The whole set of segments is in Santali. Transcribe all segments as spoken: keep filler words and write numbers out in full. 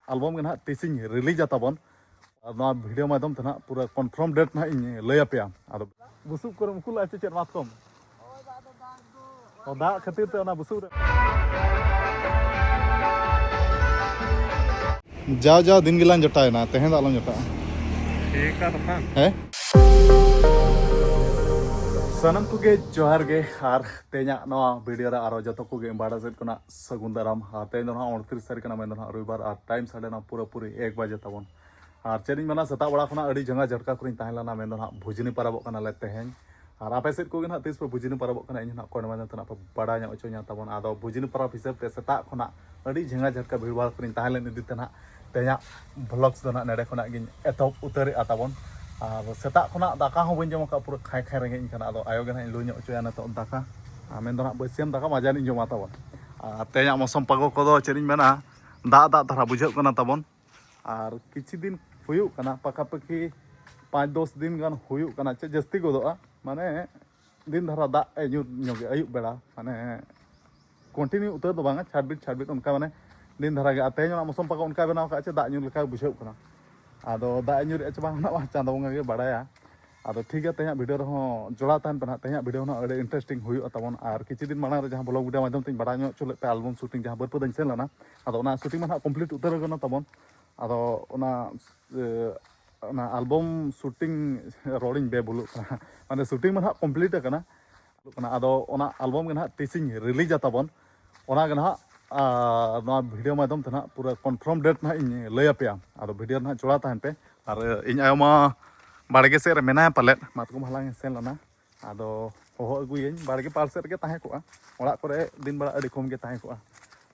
album ᱜᱮ ᱱᱟᱦᱟᱜ ᱛᱤᱥᱤᱧ release ᱟ ᱛᱟᱵᱚᱱ᱾ ᱟᱨ ᱱᱚᱣᱟ video ᱢᱟᱫᱽᱫᱷᱚᱢ ᱛᱮ ᱱᱟᱦᱟᱜ ᱯᱩᱨᱟᱹ confirm date ᱱᱟᱦᱟᱜ ᱤᱧ ᱞᱟᱹᱭ ᱟᱯᱮᱭᱟ᱾ ᱟᱫᱚ ᱵᱩᱥᱩᱵ ᱠᱚᱨᱮᱢ ᱩᱠᱩ ᱞᱟᱜᱼᱟ ᱪᱮ ᱪᱮᱫ ᱢᱟᱛᱠᱚᱢ? ᱚ, ᱫᱟᱜ ᱠᱷᱟᱹᱛᱤᱨ ᱛᱮ ᱚᱱᱟ ᱵᱩᱥᱩᱵ ᱨᱮ᱾ ᱡᱟᱣ ᱡᱟᱣ ᱫᱤᱱ ᱜᱮᱞᱟᱝ ᱡᱚᱴᱟᱣᱮᱱᱟ, ᱛᱮᱦᱮᱧ ᱫᱚ ᱟᱞᱚᱢ ᱡᱚᱴᱟᱜᱼᱟ᱾ ᱴᱷᱤᱠᱟ ᱛᱚᱠᱷᱟᱱ᱾ ᱦᱮᱸ? ᱥᱟᱱᱟᱢ ᱠᱚᱜᱮ ᱡᱚᱦᱟᱨ ᱜᱮ, ᱟᱨ ᱛᱮᱦᱮᱧᱟᱜ ᱱᱚᱣᱟ video ᱨᱮ ᱟᱨᱚ ᱡᱚᱛᱚ ᱠᱚᱜᱮ ᱵᱟᱲᱟ ᱥᱮᱫ ᱠᱷᱚᱱᱟᱜ ᱥᱟᱹᱜᱩᱱ ᱫᱟᱨᱟᱢ᱾ ᱟᱨ ᱛᱮᱦᱮᱧ ᱫᱚ ᱱᱟᱦᱟᱜ ᱩᱱᱛᱨᱤᱥ ᱛᱟᱹᱨᱤᱠᱷ ᱠᱟᱱᱟ, ᱢᱮᱱᱫᱚ ᱱᱟᱦᱟᱜ ᱨᱚᱵᱤᱵᱟᱨ, ᱟᱨ time ᱥᱟᱰᱮᱱᱟ ᱯᱩᱨᱟᱹᱯᱩᱨᱤ ᱮᱠ ᱵᱟᱡᱮ ᱛᱟᱵᱚᱱ᱾ ᱟᱨ ᱪᱮᱫ ᱤᱧ ᱢᱮᱱᱟ, ᱥᱮᱛᱟᱜ ᱵᱮᱲᱟ ᱠᱷᱚᱱᱟᱜ ᱟᱹᱰᱤ ᱡᱷᱟᱸᱜᱟ ᱡᱷᱟᱴᱠᱟ ᱠᱚᱨᱮᱧ ᱛᱟᱦᱮᱸ ᱞᱮᱱᱟ, ᱢᱮᱱᱫᱚ ᱱᱟᱦᱟᱜ ᱵᱷᱩᱡᱽᱱᱤ ᱯᱟᱨᱟᱵᱚᱜ ᱠᱟᱱᱟᱞᱮ ᱛᱮᱦᱮᱧ᱾ ᱟᱨ ᱟᱯᱮ ᱥᱮᱫ ᱠᱚᱜᱮ ᱱᱟᱦᱟᱜ ᱛᱤᱥ ᱯᱮ ᱵᱷᱩᱡᱽᱱᱤ ᱯᱟᱨᱟᱵᱚᱜ ᱠᱟᱱᱟ, ᱤᱧ ᱦᱚᱸ ᱱᱟᱦᱟᱜ comment ᱢᱟᱫᱽᱫᱷᱚᱢ ᱛᱮ ᱱᱟᱦᱟᱜ ᱯᱮ ᱵᱟᱲᱟᱭ ᱧᱚᱜ ᱦᱚᱪᱚᱧᱟ ᱛᱟᱵᱚᱱ᱾ ᱟᱫᱚ ᱵᱷᱩᱡᱽᱱᱤ ᱯᱟᱨᱟᱵᱽ ᱦᱤᱥᱟᱹᱵ ᱛᱮ ᱥᱮᱛᱟᱜ ᱠᱷᱚᱱᱟᱜ ᱟᱹᱰᱤ ᱡᱷᱟᱸᱜᱟ ᱡᱷᱟᱴᱠᱟ ᱵᱷᱤᱲ ᱵᱷᱟᱲ ᱠᱚᱨᱮᱧ ᱛᱟᱦᱮᱸ ᱞᱮᱱ ᱤᱫᱤ ᱛᱮ ᱱᱟᱦᱟᱜ ᱛᱮᱦᱮᱧᱟᱜ vlogs ᱫᱚ ᱱᱟᱦᱟᱜ ᱱᱮᱰᱮ ᱠᱷᱚᱱᱟᱜ ᱜᱤᱧ ᱮᱛᱚᱦᱚᱵ ᱩᱛᱟᱹᱨᱮᱜᱼᱟ ᱛᱟᱵᱚᱱ᱾ ᱟᱨ ᱥᱮᱛᱟᱜ ᱠᱷᱚᱱᱟᱜ ᱫᱟᱠᱟ ᱦᱚᱸ ᱵᱟᱹᱧ ᱡᱚᱢ ᱟᱠᱟᱫ, ᱯᱩᱨᱟᱹ ᱠᱷᱟᱸᱭ ᱠᱷᱟᱸᱭ ᱨᱮᱸᱜᱮᱡ ᱤᱧ ᱠᱟᱱᱟ᱾ ᱟᱫᱚ ᱟᱭᱳ ᱜᱮ ᱱᱟᱦᱟᱜ ᱤᱧ ᱞᱩ ᱧᱚᱜ ᱦᱚᱪᱚᱭᱟ ᱱᱤᱛᱚᱜ ᱫᱟᱠᱟ, ᱟᱨ ᱢᱮᱱᱫᱚ ᱱᱟᱦᱟᱜ ᱵᱟᱹᱥᱭᱟᱹᱢ ᱫᱟᱠᱟ ᱢᱟᱡᱟᱱᱤᱧ ᱡᱚᱢᱟ ᱛᱟᱵᱚᱱ᱾ ᱟᱨ ᱛᱮᱦᱮᱧᱟᱜ ᱢᱳᱥᱚᱢ ᱯᱟᱜᱚ ᱠᱚᱫᱚ ᱪᱮᱫ ᱤᱧ ᱢᱮᱱᱟ, ᱫᱟᱜ ᱫᱟᱜ ᱫᱷᱟᱨᱟ ᱵᱩᱡᱷᱟᱹᱜ ᱠᱟᱱᱟ ᱛᱟᱵᱚᱱ᱾ ᱟᱨ ᱠᱤᱪᱷᱩ ᱫᱤᱱ ᱦᱩᱭᱩᱜ ᱠᱟᱱᱟ, ᱯᱟᱠᱟ ᱯᱟᱠᱤ ᱯᱟᱸᱪ ᱫᱚᱥ ᱫᱤᱱ ᱜᱟᱱ ᱦᱩᱭᱩᱜ ᱠᱟᱱᱟ, ᱪᱮᱫ ᱡᱟᱹᱥᱛᱤ ᱜᱚᱫᱚᱜᱼᱟ, ᱢᱟᱱᱮ ᱫᱤᱱ ᱫᱷᱟᱨᱟ ᱫᱟᱜ ᱮ ᱧᱩᱨ ᱧᱚᱜᱮ ᱟᱹᱭᱩᱵ ᱵᱮᱲᱟ, ᱢᱟᱱᱮ continue ᱩᱛᱟᱹᱨ ᱫᱚ ᱵᱟᱝᱟ, ᱪᱷᱟᱰᱵᱤᱴ ᱪᱷᱟᱰᱵᱤᱴ ᱚᱱᱠᱟ, ᱢᱟᱱᱮ ᱫᱤᱱ ᱫᱷᱟᱨᱟ ᱜᱮ᱾ ᱟᱨ ᱛᱮᱦᱮᱧ ᱚᱱᱟ ᱢᱳᱥᱚᱢ ᱯᱟᱠᱟ ᱚᱱᱠᱟ ᱵᱮᱱᱟᱣ ᱠᱟᱜᱼᱟ ᱪᱮ ᱫᱟᱜ ᱧᱩᱨ ᱞᱮᱠᱟ ᱵᱩᱡᱷᱟᱹᱜ ᱠᱟᱱᱟ᱾ ᱟᱫᱚ ᱫᱟᱜ ᱮ ᱧᱩᱨᱮᱜᱼᱟ ᱪᱮ ᱵᱟᱝ, ᱚᱱᱟ ᱢᱟ ᱪᱟᱸᱫᱚ ᱵᱚᱸᱜᱟ ᱜᱮ ᱵᱟᱲᱟᱭᱟ᱾ ᱟᱫᱚ ᱴᱷᱤᱠ ᱜᱮᱭᱟ, ᱛᱮᱦᱮᱧᱟᱜ video ᱨᱮᱦᱚᱸ ᱡᱚᱲᱟᱣ ᱛᱟᱦᱮᱱ ᱯᱮ ᱱᱟᱦᱟᱜ᱾ ᱛᱮᱦᱮᱧᱟᱜ video ᱦᱚᱸ ᱟᱹᱰᱤ interesting ᱦᱩᱭᱩᱜᱼᱟ ᱛᱟᱵᱚᱱ᱾ ᱟᱨ ᱠᱤᱪᱷᱩ ᱫᱤᱱ ᱢᱟᱲᱟᱝ ᱨᱮ ᱡᱟᱦᱟᱸ vlog video ᱢᱟᱫᱽᱫᱷᱚᱢ ᱛᱮᱧ ᱵᱟᱲᱟᱭ ᱧᱚᱜ ᱦᱚᱪᱚ ᱞᱮᱫ ᱯᱮ, album shooting ᱡᱟᱦᱟᱸ ᱵᱟᱹᱨᱯᱟᱹᱫᱟᱹᱧ ᱥᱮᱱ ᱞᱮᱱᱟ, ᱟᱫᱚ ᱚᱱᱟ shooting ᱢᱟ ᱱᱟᱦᱟᱜ complete ᱩᱛᱟᱹᱨ ᱟᱠᱟᱱᱟ ᱛᱟᱵᱚᱱ᱾ ᱟᱫᱚ ᱚᱱᱟ, ᱮ, ᱚᱱᱟ album shooting, ᱨᱚᱲᱤᱧ ᱵᱮᱵᱷᱩᱞᱚᱜ ᱠᱟᱱᱟ, ᱢᱟᱱᱮ shooting ᱢᱟ ᱱᱟᱦᱟᱜ complete ᱟᱠᱟᱱᱟ᱾ ᱟᱫᱚ ᱚᱱᱟ album ᱜᱮ ᱱᱟᱦᱟᱜ ᱛᱤᱥᱤᱧ release ᱟ ᱛᱟᱵᱚᱱ, ᱚᱱᱟ ᱜᱮ ᱱᱟᱦᱟᱜ, ᱟᱨ ᱱᱚᱣᱟ video ᱢᱟᱫᱽᱫᱷᱚᱢ ᱛᱮ ᱱᱟᱦᱟᱜ ᱯᱩᱨᱟᱹ confirm date ᱱᱟᱦᱟᱜ ᱤᱧ ᱞᱟᱹᱭ ᱟᱯᱮᱭᱟ᱾ ᱟᱫᱚ video ᱨᱮ ᱱᱟᱦᱟᱜ ᱡᱚᱲᱟᱣ ᱛᱟᱦᱮᱱ ᱯᱮ᱾ ᱟᱨ ᱤᱧ ᱟᱭᱳ ᱢᱟ ᱵᱟᱲᱜᱮ ᱥᱮᱫ ᱨᱮ ᱢᱮᱱᱟᱭᱟ ᱯᱟᱞᱮᱫ, ᱢᱟᱛᱠᱚᱢ ᱦᱟᱞᱟᱝ ᱮ ᱥᱮᱱ ᱞᱮᱱᱟ᱾ ᱟᱫᱚ ᱦᱚᱦᱚ ᱟᱹᱜᱩᱭᱟᱹᱧ, ᱵᱟᱲᱜᱮ ᱯᱟᱲ ᱥᱮᱫ ᱨᱮᱜᱮ ᱛᱟᱦᱮᱸ ᱠᱚᱜᱼᱟ᱾ ᱚᱲᱟᱜ ᱠᱚᱨᱮ ᱫᱤᱱ ᱵᱮᱲᱟ ᱟᱹᱰᱤ ᱠᱚᱢ ᱜᱮ ᱛᱟᱦᱮᱸ ᱠᱚᱜᱼᱟ᱾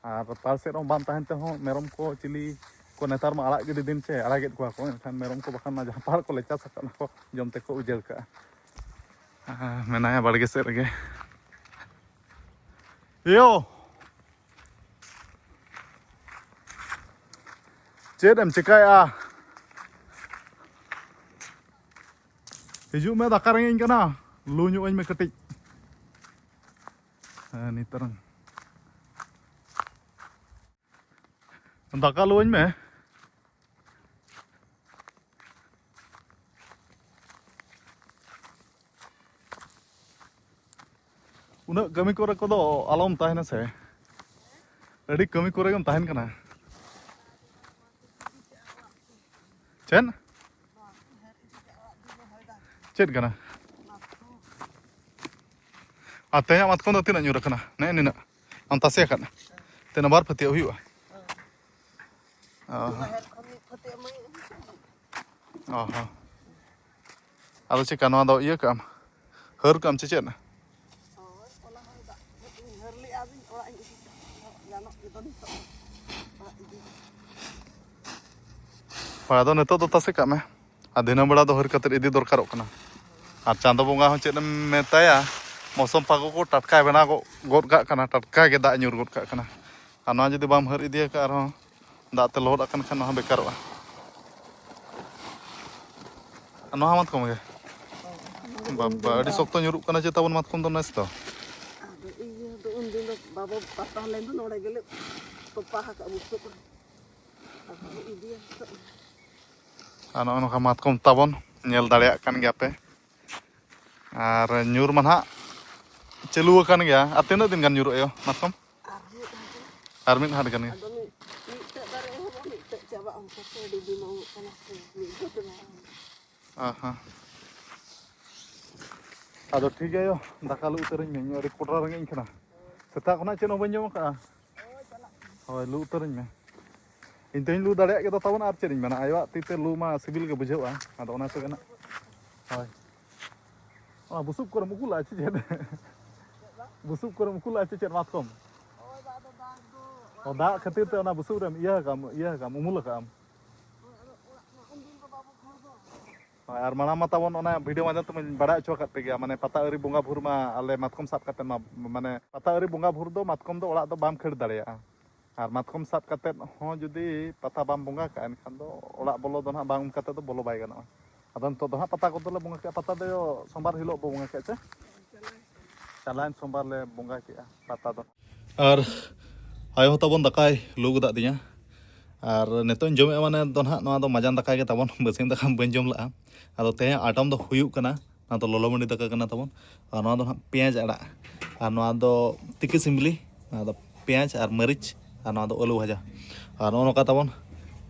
ᱟᱨ ᱯᱟᱲ ᱥᱮᱫ ᱨᱮᱦᱚᱸ ᱵᱟᱝ ᱛᱟᱦᱮᱱ ᱛᱮᱦᱚᱸ ᱢᱮᱨᱚᱢ ᱠᱚ ᱪᱤᱞᱤ ᱠᱚ ᱱᱮᱛᱟᱨ ᱢᱟ ᱟᱲᱟᱜ ᱜᱤᱰᱤ ᱫᱤᱱ ᱪᱮ, ᱟᱲᱟᱜᱮᱫ ᱠᱚᱣᱟ ᱠᱚ, ᱮᱱᱠᱷᱟᱱ ᱢᱮᱨᱚᱢ ᱠᱚ ᱵᱟᱠᱷᱟᱱ ᱚᱱᱟ ᱡᱟᱦᱟᱸ ᱯᱟᱲ ᱠᱚᱞᱮ ᱪᱟᱥ ᱟᱠᱟᱫ ᱚᱱᱟ ᱠᱚ ᱡᱚᱢ ᱛᱮᱠᱚ ᱩᱡᱟᱹᱲ ᱠᱟᱜᱼᱟ᱾ ᱟᱨ ᱢᱮᱱᱟᱭᱟ ᱵᱟᱲᱜᱮ ᱥᱮᱫ ᱨᱮᱜᱮ᱾ ᱭᱳ! ᱪᱮᱫ ᱮᱢ ᱪᱮᱠᱟᱭᱮᱜᱼᱟ? ᱦᱤᱡᱩᱜ ᱢᱮ, ᱫᱟᱠᱟ ᱨᱮᱸᱜᱮᱡ ᱤᱧ ᱠᱟᱱᱟ, ᱞᱩ ᱧᱚᱜ ᱟᱹᱧ ᱢᱮ ᱠᱟᱹᱴᱤᱡ᱾ ᱦᱮᱸ, ᱱᱤᱛᱟᱨᱟᱝ ᱫᱟᱠᱟ ᱞᱩ ᱟᱹᱧ ᱢᱮ᱾ ᱩᱱᱟᱹᱜ ᱠᱟᱹᱢᱤ ᱠᱚᱨᱮ ᱠᱚᱫᱚ ᱟᱞᱚᱢ ᱛᱟᱦᱮᱱᱟ ᱥᱮ᱾ ᱟᱹᱰᱤ ᱠᱟᱹᱢᱤ ᱠᱚᱨᱮ ᱜᱮᱢ ᱛᱟᱦᱮᱱ ᱠᱟᱱᱟ᱾ ᱪᱮᱫ? ᱪᱮᱫ ᱠᱟᱱᱟ? ᱟᱨ ᱛᱮᱦᱮᱧᱟᱜ ᱢᱟᱛᱠᱚᱢ ᱫᱚ ᱛᱤᱱᱟᱹᱜ ᱧᱩᱨ ᱟᱠᱟᱱᱟ? ᱱᱮᱜᱼᱮ ᱱᱤᱱᱟᱹᱜ ᱟᱢ ᱛᱟᱥᱮ ᱟᱠᱟᱫ? ᱛᱤᱱᱟᱹᱜ ᱵᱟᱨ ᱯᱷᱟᱹᱛᱭᱟᱹᱜ ᱦᱩᱭᱩᱜᱼᱟ? ᱚ ᱦᱚᱸ᱾ ᱚ ᱦᱚᱸ᱾ ᱟᱫᱚ ᱪᱮᱠᱟ, ᱱᱚᱣᱟ ᱫᱚ ᱤᱭᱟᱹ ᱠᱟᱜ ᱟᱢ, ᱦᱟᱹᱨ ᱠᱟᱜ ᱟᱢ ᱪᱮ ᱪᱮᱫ? ᱦᱳᱭ, ᱟᱫᱚ ᱱᱤᱛᱚᱜ ᱫᱚ ᱛᱟᱥᱮ ᱠᱟᱜ ᱢᱮ, ᱟᱨ ᱫᱤᱱᱟᱹᱢ ᱵᱮᱲᱟ ᱫᱚ ᱦᱟᱹᱨ ᱠᱟᱛᱮᱫ ᱤᱫᱤ ᱫᱚᱨᱠᱟᱨᱚᱜ ᱠᱟᱱᱟ᱾ ᱟᱨ ᱪᱟᱸᱫᱚ ᱵᱚᱸᱜᱟ ᱦᱚᱸ ᱪᱮᱫ ᱮᱢ ᱢᱮᱛᱟᱭᱟ, ᱢᱳᱥᱚᱢ ᱯᱷᱟᱹᱜᱩ ᱠᱚ ᱴᱟᱴᱠᱟᱭ ᱵᱮᱱᱟᱣ ᱜᱚᱫ, ᱜᱚᱫ ᱠᱟᱜ ᱠᱟᱱᱟ, ᱴᱟᱴᱠᱟ ᱜᱮ ᱫᱟᱜ ᱧᱩᱨ ᱜᱚᱫ ᱠᱟᱜ ᱠᱟᱱᱟ᱾ ᱟᱨ ᱱᱚᱣᱟ ᱡᱩᱫᱤ ᱵᱟᱢ ᱦᱟᱹᱨ ᱤᱫᱤᱭᱟᱠᱟᱫ ᱨᱮᱦᱚᱸ, ᱫᱟᱜ ᱛᱮ ᱞᱚᱦᱚᱫ ᱟᱠᱟᱱ ᱠᱷᱟᱱ ᱱᱚᱣᱟ ᱦᱚᱸ ᱵᱮᱠᱟᱨᱚᱜᱼᱟ᱾ ᱟᱨ ᱱᱚᱣᱟ ᱦᱚᱸ ᱢᱟᱛᱠᱚᱢ ᱜᱮ? ᱵᱟᱵᱟ, ᱟᱹᱰᱤ ᱥᱚᱠᱛᱚ ᱧᱩᱨᱩᱜ ᱠᱟᱱᱟ ᱪᱮ ᱛᱟᱵᱚᱱ ᱢᱟᱛᱠᱚᱢ ᱫᱚ ᱱᱮᱥ ᱫᱚ? ᱟᱫᱚ ᱤᱭᱟᱹ ᱫᱚ ᱩᱱᱫᱤᱱ ᱫᱚ ᱵᱟᱵᱚ ᱯᱟᱛᱟ ᱞᱮᱱ ᱫᱚ ᱱᱚᱰᱮ ᱜᱮᱞᱮ ᱛᱚᱯᱟ ᱟᱠᱟᱫ ᱵᱩᱥᱩᱵ᱾ ᱟᱫᱚ ᱤᱫᱤᱭᱟ ᱱᱤᱛᱚᱜ᱾ ᱟᱨ ᱱᱚᱜᱼᱚ ᱱᱚᱝᱠᱟ ᱢᱟᱛᱠᱚᱢ ᱛᱟᱵᱚᱱ ᱧᱮᱞ ᱫᱟᱲᱮᱭᱟᱜ ᱠᱟᱱ ᱜᱮᱭᱟ ᱯᱮ᱾ ᱟᱨ ᱧᱩᱨ ᱢᱟ ᱱᱟᱦᱟᱜ ᱪᱟᱹᱞᱩ ᱟᱠᱟᱱ ᱜᱮᱭᱟ᱾ ᱟᱨ ᱛᱤᱱᱟᱹᱜ ᱫᱤᱱ ᱜᱟᱱ ᱧᱩᱨᱩᱜ ᱟᱭᱳ ᱢᱟᱛᱠᱚᱢ? ᱟᱨ ᱢᱤᱫ ᱦᱟᱴ ᱜᱟᱱ ᱜᱮ᱾ ᱟᱫᱚ ᱢᱤᱫ, ᱢᱤᱫᱴᱮᱡ ᱫᱟᱨᱮ ᱮᱦᱚᱵᱚᱜᱼᱟ, ᱢᱤᱫᱴᱮᱡ ᱪᱟᱵᱟᱜᱼᱟ, ᱚᱱᱠᱟ ᱛᱮ ᱟᱹᱰᱤ ᱫᱤᱱ ᱦᱩᱭᱩᱜ ᱠᱟᱱᱟ ᱥᱮ, ᱢᱤᱫ ᱫᱷᱟᱣ ᱛᱮ ᱵᱟᱝ ᱦᱩᱭᱩᱜᱼᱟ᱾ ᱟᱦᱟ᱾ ᱟᱫᱚ ᱴᱷᱤᱠ ᱜᱮᱭᱟ ᱭᱳ, ᱫᱟᱠᱟ ᱞᱩ ᱩᱛᱟᱹᱨᱟᱹᱧ ᱢᱮ, ᱤᱧ ᱟᱹᱰᱤ ᱠᱚᱰᱨᱟ ᱨᱮᱸᱜᱮᱡ ᱤᱧ ᱠᱟᱱᱟ᱾ ᱥᱮᱛᱟᱜ ᱠᱷᱚᱱᱟᱜ ᱪᱮᱫ ᱦᱚᱸ ᱵᱟᱹᱧ ᱡᱚᱢ ᱟᱠᱟᱫᱼᱟ᱾ ᱦᱳᱭ, ᱞᱩ ᱩᱛᱟᱹᱨᱟᱹᱧ ᱢᱮ᱾ ᱤᱧ ᱛᱮᱦᱚᱧ ᱞᱩ ᱫᱟᱲᱮᱭᱟᱜ ᱜᱮᱫᱚ ᱛᱟᱵᱚᱱ, ᱟᱨ ᱪᱮᱫ ᱤᱧ ᱢᱮᱱᱟ, ᱟᱭᱳᱣᱟᱜ ᱛᱤ ᱛᱮ ᱞᱩ ᱢᱟ ᱥᱤᱵᱤᱞ ᱜᱮ ᱵᱩᱡᱷᱟᱹᱜᱼᱟ᱾ ᱟᱫᱚ ᱚᱱᱟ ᱛᱮᱜᱮ ᱱᱟᱜ, ᱦᱳᱭ᱾ ᱚᱱᱟ ᱵᱩᱥᱩᱵ ᱠᱚᱨᱮᱢ ᱩᱠᱩ ᱞᱟᱜᱼᱟ ᱪᱮ ᱪᱮᱫ? ᱵᱩᱥᱩᱵ ᱠᱚᱨᱮᱢ ᱩᱠᱩ ᱞᱟᱜᱼᱟ ᱪᱮ ᱪᱮᱫ ᱢᱟᱛᱠᱚᱢ? ᱚ, ᱫᱟᱜ ᱠᱷᱟᱹᱛᱤᱨ ᱛᱮ ᱚᱱᱟ ᱵᱩᱥᱩᱵ ᱨᱮᱢ ᱤᱭᱟᱹ ᱟᱠᱟᱜᱼᱟᱢ, ᱤᱭᱟᱹ ᱟᱠᱟᱜᱼᱟᱢ, ᱩᱢᱩᱞ ᱟᱠᱟᱜᱼᱟᱢ? ᱦᱳᱭ, ᱟᱨ ᱢᱟᱲᱟᱝ ᱢᱟ ᱛᱟᱵᱚᱱ ᱚᱱᱟ video ᱢᱟᱫᱽᱫᱷᱚᱢ ᱛᱮᱢᱟᱧ ᱵᱟᱲᱟᱭ ᱦᱚᱪᱚ ᱟᱠᱟᱫ ᱯᱮ ᱜᱮᱭᱟ, ᱢᱟᱱᱮ ᱯᱟᱛᱟ ᱟᱹᱣᱨᱤ ᱵᱚᱸᱜᱟ ᱵᱷᱳᱨ ᱢᱟ ᱟᱞᱮ ᱢᱟᱛᱠᱚᱢ ᱥᱟᱵ ᱠᱟᱛᱮ ᱢᱟ, ᱢᱟᱱᱮ ᱯᱟᱛᱟ ᱟᱹᱣᱨᱤ ᱵᱚᱸᱜᱟ ᱵᱷᱳᱨ ᱫᱚ ᱢᱟᱛᱠᱚᱢ ᱫᱚ ᱚᱲᱟᱜ ᱫᱚ ᱵᱟᱢ ᱠᱷᱟᱹᱲ ᱫᱟᱲᱮᱭᱟᱜᱼᱟ᱾ ᱟᱨ ᱢᱟᱛᱠᱚᱢ ᱥᱟᱵ ᱠᱟᱛᱮ ᱦᱚᱸ ᱡᱩᱫᱤ ᱯᱟᱛᱟ ᱵᱟᱢ ᱵᱚᱸᱜᱟ ᱠᱟᱜᱼᱟ, ᱮᱱᱠᱷᱟᱱ ᱫᱚ ᱚᱲᱟᱜ ᱵᱚᱞᱚ ᱫᱚ ᱱᱟᱦᱟᱜ ᱵᱟᱝ, ᱚᱱᱠᱟ ᱛᱮᱫᱚ ᱵᱚᱞᱚ ᱵᱟᱭ ᱜᱟᱱᱚᱜᱼᱟ᱾ ᱟᱫᱚ ᱱᱤᱛᱚᱜ ᱫᱚ ᱦᱟᱸᱜ ᱯᱟᱛᱟ ᱠᱚᱫᱚ ᱞᱮ ᱵᱚᱸᱜᱟ ᱠᱮᱜᱼᱟ, ᱯᱟᱛᱟ ᱫᱚ ᱥᱳᱢᱵᱟᱨ ᱦᱤᱞᱳᱜ ᱵᱚ ᱵᱚᱸᱜᱟ ᱠᱮᱜᱼᱟ ᱪᱮ? ᱪᱟᱞᱟᱣᱮᱱ ᱥᱳᱢᱵᱟᱨ ᱞᱮ ᱵᱚᱸᱜᱟ ᱠᱮᱜᱼᱟ ᱯᱟᱛᱟ ᱫᱚ᱾ ᱟᱨ ᱟᱭᱳ ᱦᱚᱸ ᱛᱟᱵᱚᱱ ᱫᱟᱠᱟᱭ ᱞᱩ ᱜᱚᱫᱟᱜ ᱫᱤᱧᱟ᱾ ᱟᱨ ᱱᱤᱛᱚᱜ ᱤᱧ ᱡᱚᱢᱮᱜᱼᱟ, ᱢᱟᱱᱮ ᱫᱚ ᱱᱟᱦᱟᱜ ᱱᱚᱣᱟ ᱫᱚ ᱢᱟᱡᱟᱱ ᱫᱟᱠᱟ ᱜᱮ ᱛᱟᱵᱚᱱ, ᱵᱟᱹᱥᱤᱭᱟᱹᱢ ᱫᱟᱠᱟ ᱵᱟᱹᱧ ᱡᱚᱢ ᱞᱟᱜᱼᱟ᱾ ᱟᱫᱚ ᱛᱮᱦᱮᱧᱟᱜ item ᱫᱚ ᱦᱩᱭᱩᱜ ᱠᱟᱱᱟ ᱱᱚᱣᱟ ᱫᱚ ᱞᱚᱞᱚ ᱢᱟᱹᱰᱤ ᱫᱟᱠᱟ ᱠᱟᱱᱟ ᱛᱟᱵᱚᱱ᱾ ᱟᱨ ᱱᱚᱣᱟ ᱫᱚ ᱱᱟᱦᱟᱜ ᱯᱮᱸᱭᱟᱡᱽ ᱟᱲᱟᱜ, ᱟᱨ ᱱᱚᱣᱟ ᱫᱚ ᱛᱤᱠᱤ ᱥᱤᱢᱵᱽᱞᱤ, ᱱᱚᱣᱟ ᱫᱚ ᱯᱮᱸᱭᱟᱡᱽ ᱟᱨ ᱢᱟᱹᱨᱤᱪ, ᱟᱨ ᱱᱚᱣᱟ ᱫᱚ ᱟᱹᱞᱩ ᱵᱷᱟᱡᱟ᱾ ᱟᱨ ᱱᱚᱜᱼᱚ ᱱᱚᱝᱠᱟ ᱛᱟᱵᱚᱱ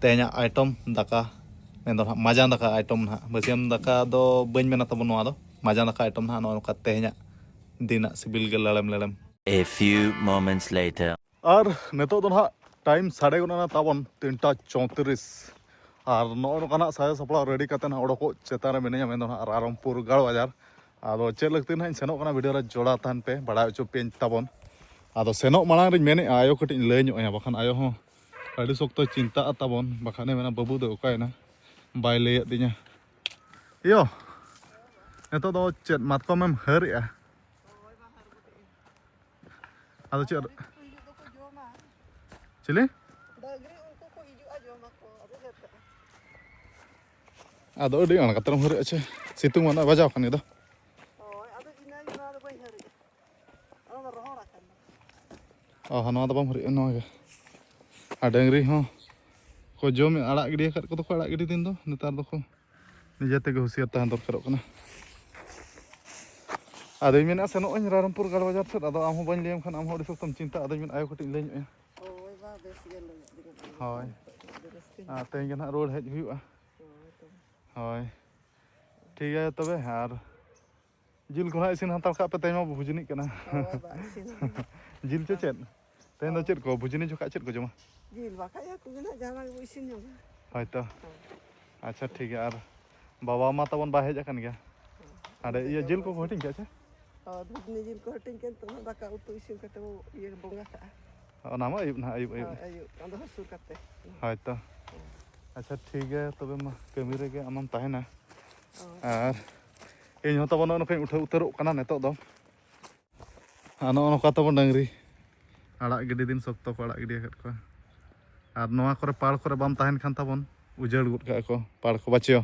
ᱛᱮᱦᱮᱧᱟᱜ ᱟᱭᱴᱚᱢ ᱫᱟᱠᱟ, ᱢᱮᱱᱫᱚ ᱱᱟᱦᱟᱜ ᱢᱟᱡᱟᱱ ᱫᱟᱠᱟ ᱟᱭᱴᱚᱢ ᱱᱟᱦᱟᱜ᱾ ᱵᱟᱹᱥᱭᱟᱹᱢ ᱫᱟᱠᱟ ᱫᱚ ᱵᱟᱹᱧ ᱢᱮᱱᱟ ᱛᱟᱵᱚᱱ, ᱱᱚᱣᱟ ᱫᱚ ᱢᱟᱡᱟᱱ ᱫᱟᱠᱟ ᱟᱭᱴᱚᱢ ᱱᱟᱦᱟᱜ᱾ ᱱᱚᱜᱼᱚ ᱱᱚᱝᱠᱟ ᱛᱮᱦᱮᱧᱟᱜ ᱫᱤᱱᱟᱜ ᱥᱤᱵᱤᱞ ᱜᱮ ᱞᱮᱲᱮᱢ ᱞᱮᱲᱮᱢ᱾ A few moments later. ᱟᱨ ᱱᱤᱛᱚᱜ ᱫᱚ ᱱᱟᱦᱟᱜ ᱴᱟᱭᱤᱢ ᱥᱟᱰᱮ ᱜᱚᱫ ᱮᱱᱟ ᱛᱟᱵᱚᱱ ᱛᱤᱱᱴᱟ ᱪᱳᱭᱛᱨᱤᱥ᱾ ᱟᱨ ᱱᱚᱜᱼᱚ ᱱᱚᱝᱠᱟ ᱱᱟᱦᱟᱜ ᱥᱟᱡᱟᱣ ᱥᱟᱯᱲᱟᱣ ᱨᱮᱰᱤ ᱠᱟᱛᱮ ᱱᱟᱦᱟᱜ ᱚᱰᱚᱠᱚᱜ ᱪᱮᱛᱟᱱ ᱨᱮ ᱢᱤᱱᱟᱹᱧᱟ, ᱢᱮᱱᱫᱚ ᱱᱟᱦᱟᱜ ᱨᱟᱭᱨᱚᱝᱯᱩᱨ ᱜᱟᱲ ᱵᱟᱡᱟᱨ᱾ ᱟᱫᱚ ᱪᱮᱫ ᱞᱟᱹᱠᱛᱤ ᱱᱟᱦᱟᱜ ᱤᱧ ᱥᱮᱱᱚᱜ ᱠᱟᱱᱟ, ᱵᱷᱤᱰᱤᱭᱳ ᱨᱮ ᱡᱚᱲᱟᱣ ᱛᱟᱦᱮᱱ ᱯᱮ, ᱵᱟᱲᱟᱭ ᱦᱚᱪᱚ ᱯᱮᱭᱟᱹᱧ ᱛᱟᱵᱚᱱ᱾ ᱟᱫᱚ ᱥᱮᱱᱚᱜ ᱢᱟᱲᱟᱝ ᱨᱤᱧ ᱢᱮᱱᱮᱫᱼᱟ, ᱟᱭᱳ ᱠᱟᱹᱴᱤᱡ ᱤᱧ ᱞᱟᱹᱭ ᱧᱚᱜ ᱟᱭᱟ, ᱵᱟᱠᱷᱟᱱ ᱟᱭᱳ ᱦᱚᱸ ᱟᱹᱰᱤ ᱥᱚᱠᱛᱚᱭ ᱪᱤᱱᱛᱟᱹᱜᱼᱟ ᱛᱟᱵᱚᱱ, ᱵᱟᱠᱷᱟᱱᱮ ᱢᱮᱱᱟ, "ᱵᱟᱹᱵᱩ ᱫᱚ ᱚᱠᱟᱭᱮᱱᱟ, ᱵᱟᱭ ᱞᱟᱹᱭᱟᱫ ᱫᱤᱧᱟ?" ᱤᱭᱳ, ᱱᱤᱛᱚᱜ ᱫᱚ ᱪᱮᱫ ᱢᱟᱛᱠᱚᱢᱮᱢ ᱦᱟᱹᱨᱮᱜᱼᱟ? ᱟᱫᱚ ᱪᱮᱫ? ᱰᱟᱹᱝᱨᱤ ᱠᱚ ᱦᱤᱡᱩᱜ ᱫᱚᱠᱚ ᱡᱚᱢᱟ᱾ ᱪᱤᱞᱤ? ᱰᱟᱹᱝᱨᱤ ᱩᱱᱠᱩ ᱠᱚ ᱦᱤᱡᱩᱜᱼᱟ, ᱡᱚᱢᱟᱠᱚ᱾ ᱟᱫᱚ ᱦᱮᱡ ᱠᱟᱜᱼᱟ᱾ ᱟᱫᱚ ᱟᱹᱰᱤ ᱟᱬᱜᱟᱛ ᱨᱮᱢ ᱦᱟᱹᱨᱮᱜᱼᱟ ᱪᱮ? ᱥᱤᱛᱩᱝ ᱢᱟ ᱱᱟᱜ ᱵᱟᱡᱟᱣ ᱠᱟᱱ ᱜᱮ ᱫᱚ᱾ ᱦᱳᱭ, ᱟᱫᱚ ᱤᱱᱟᱹᱜᱮ, ᱱᱚᱣᱟ ᱫᱚ ᱵᱟᱹᱧ ᱦᱟᱹᱨᱮᱜᱼᱟ᱾ ᱚᱱᱟ ᱫᱚ ᱨᱚᱦᱚᱲ ᱟᱠᱟᱱ ᱫᱚ᱾ ᱚ ᱦᱚᱸ, ᱱᱚᱣᱟ ᱫᱚ ᱵᱟᱢ ᱦᱟᱹᱨᱮᱜᱼᱟ, ᱱᱚᱣᱟ ᱜᱮ᱾ ᱟᱨ ᱰᱟᱹᱝᱨᱤ ᱦᱚᱸ ᱠᱚ ᱡᱚᱢᱮᱫ, ᱟᱲᱟᱜ ᱜᱤᱰᱤ ᱟᱠᱟᱫ ᱠᱚᱫᱚ ᱠᱚ ᱟᱲᱟᱜ ᱜᱤᱰᱤ ᱫᱤᱱ ᱫᱚ, ᱱᱮᱛᱟᱨ ᱫᱚᱠᱚ ᱱᱤᱡᱮ ᱛᱮᱜᱮ ᱦᱩᱸᱥᱤᱭᱟᱹᱨ ᱛᱟᱦᱮᱸ ᱫᱚᱨᱠᱟᱨᱚᱜ ᱠᱟᱱᱟ᱾ ᱟᱫᱚᱧ ᱢᱮᱱᱮᱫᱼᱟ, ᱥᱮᱱᱚᱜ ᱟᱹᱧ ᱨᱟᱭᱨᱚᱝᱯᱩᱨ ᱜᱟᱲ ᱵᱟᱡᱟᱨ ᱥᱮᱫ, ᱟᱫᱚ ᱟᱢ ᱦᱚᱸ ᱵᱟᱹᱧ ᱞᱟᱹᱭᱟᱢ ᱠᱷᱟᱱ ᱟᱢ ᱦᱚᱸ ᱟᱹᱰᱤ ᱥᱚᱠᱛᱚᱢ ᱪᱤᱱᱛᱟᱹᱜᱼᱟ᱾ ᱟᱫᱚᱧ ᱢᱮᱱᱮᱫᱼᱟ, ᱟᱭᱳ ᱠᱟᱹᱴᱤᱡ ᱤᱧ ᱞᱟᱹᱭ ᱧᱚᱜ ᱟᱭᱟ᱾ ᱦᱳᱭ, ᱢᱟ, ᱵᱮᱥ ᱜᱮ ᱞᱟᱹᱭ ᱟᱹᱰᱤ ᱜᱟᱱ᱾ ᱦᱳᱭ᱾ ᱟᱹᱰᱤ ᱨᱟᱹᱥᱠᱟᱹᱧ ᱟᱨ ᱛᱮᱦᱮᱧ ᱜᱮ ᱱᱟᱦᱟᱜ ᱨᱩᱣᱟᱹᱲ ᱦᱮᱡ ᱦᱩᱭᱩᱜᱼᱟ᱾ ᱦᱳᱭ, ᱛᱚᱵᱮ᱾ ᱦᱳᱭ, ᱴᱷᱤᱠ ᱜᱮᱭᱟ ᱛᱚᱵᱮ᱾ ᱟᱨ ᱡᱤᱞ ᱠᱚ ᱱᱟᱦᱟᱜ ᱤᱥᱤᱱ ᱦᱟᱛᱟᱲ ᱠᱟᱜ ᱯᱮ, ᱛᱮᱦᱮᱧ ᱢᱟ ᱵᱷᱩᱡᱽᱱᱤᱜ ᱠᱟᱱᱟ᱾ ᱦᱳᱭ, ᱵᱟ, ᱤᱥᱤᱱ ᱦᱩᱭᱩᱜᱼᱟ᱾ ᱡᱤᱞ ᱪᱚ ᱪᱮᱫ? ᱛᱮᱦᱮᱧ ᱫᱚ ᱦᱳᱭ᱾ ᱪᱮᱫ ᱠᱚ ᱵᱷᱩᱡᱽᱱᱤ ᱡᱚᱠᱷᱟᱡ ᱪᱮᱫ ᱠᱚ ᱡᱚᱢᱟ? ᱡᱤᱞ ᱵᱟᱠᱷᱟᱡ ᱦᱟᱹᱠᱩ ᱜᱮ ᱱᱟᱦᱟᱜ ᱡᱟᱦᱟᱱᱟᱜ ᱜᱮᱵᱚ ᱤᱥᱤᱱ ᱧᱚᱜᱟ᱾ ᱦᱳᱭ ᱛᱚ᱾ ᱦᱳᱭ᱾ ᱟᱪᱪᱷᱟ, ᱴᱷᱤᱠ ᱜᱮᱭᱟ᱾ ᱟᱨ ᱵᱟᱵᱟ ᱢᱟ ᱛᱟᱵᱚᱱ ᱵᱟᱭ ᱦᱮᱡ ᱟᱠᱟᱱ ᱜᱮᱭᱟ᱾ ᱦᱳᱭ᱾ ᱦᱟᱸᱰᱮ ᱤᱭᱟᱹ ᱡᱤᱞ ᱠᱚᱠᱚ ᱦᱟᱹᱴᱤᱧ ᱠᱟᱜᱼᱟ ᱪᱮ? ᱦᱳᱭ, ᱵᱷᱩᱡᱽᱱᱤ ᱡᱤᱞ ᱠᱚ ᱦᱟᱹᱴᱤᱧ ᱠᱟᱱ ᱛᱟᱦᱮᱱᱟ, ᱫᱟᱠᱟ ᱩᱛᱩ ᱤᱥᱤᱱ ᱠᱟᱛᱮ ᱵᱚ ᱤᱭᱟᱹ ᱵᱚᱸᱜᱟ ᱠᱟᱜᱼᱟ᱾ ᱚᱱᱟ ᱢᱟ ᱟᱹᱭᱩᱵ ᱱᱟᱦᱟᱜ, ᱟᱹᱭᱩᱵ, ᱟᱹᱭᱩᱵ᱾ ᱦᱳᱭ, ᱟᱹᱭᱩᱵ᱾ ᱟᱫᱚ ᱦᱟᱹᱥᱩᱨ ᱠᱟᱛᱮ᱾ ᱦᱳᱭ ᱛᱚ᱾ ᱟᱪᱪᱷᱟ, ᱴᱷᱤᱠ ᱜᱮᱭᱟ ᱛᱚᱵᱮ, ᱢᱟ ᱠᱟᱹᱢᱤ ᱨᱮᱜᱮ ᱟᱢᱮᱢ ᱛᱟᱦᱮᱱᱟ᱾ ᱦᱳᱭ᱾ ᱟᱨ ᱤᱧ ᱦᱚᱸ ᱛᱟᱵᱚᱱ ᱱᱚᱜᱼᱚ ᱱᱚᱝᱠᱟᱧ ᱩᱴᱷᱟᱹᱣ ᱩᱛᱟᱹᱨᱚᱜ ᱠᱟᱱᱟ ᱱᱤᱛᱚᱜ ᱫᱚ᱾ ᱟᱨ ᱱᱚᱜᱼᱚ ᱱᱚᱝᱠᱟ ᱛᱟᱵᱚᱱ ᱰᱟᱹᱝᱨᱤ ᱟᱲᱟᱜ ᱜᱤᱰᱤ ᱫᱤᱱ ᱥᱚᱠᱛᱚ ᱠᱚ ᱟᱲᱟᱜ ᱜᱤᱰᱤ ᱟᱠᱟᱫ ᱠᱚᱣᱟ᱾ ᱟᱨ ᱱᱚᱣᱟ ᱠᱚᱨᱮ ᱯᱟᱲ ᱠᱚᱨᱮ ᱵᱟᱢ ᱛᱟᱦᱮᱱ ᱠᱷᱟᱱ ᱛᱟᱵᱚᱱ ᱩᱡᱟᱹᱲ ᱜᱚᱫ ᱠᱟᱜᱼᱟ ᱠᱚ ᱯᱟᱲ ᱠᱚ, ᱵᱟᱪᱚ᱾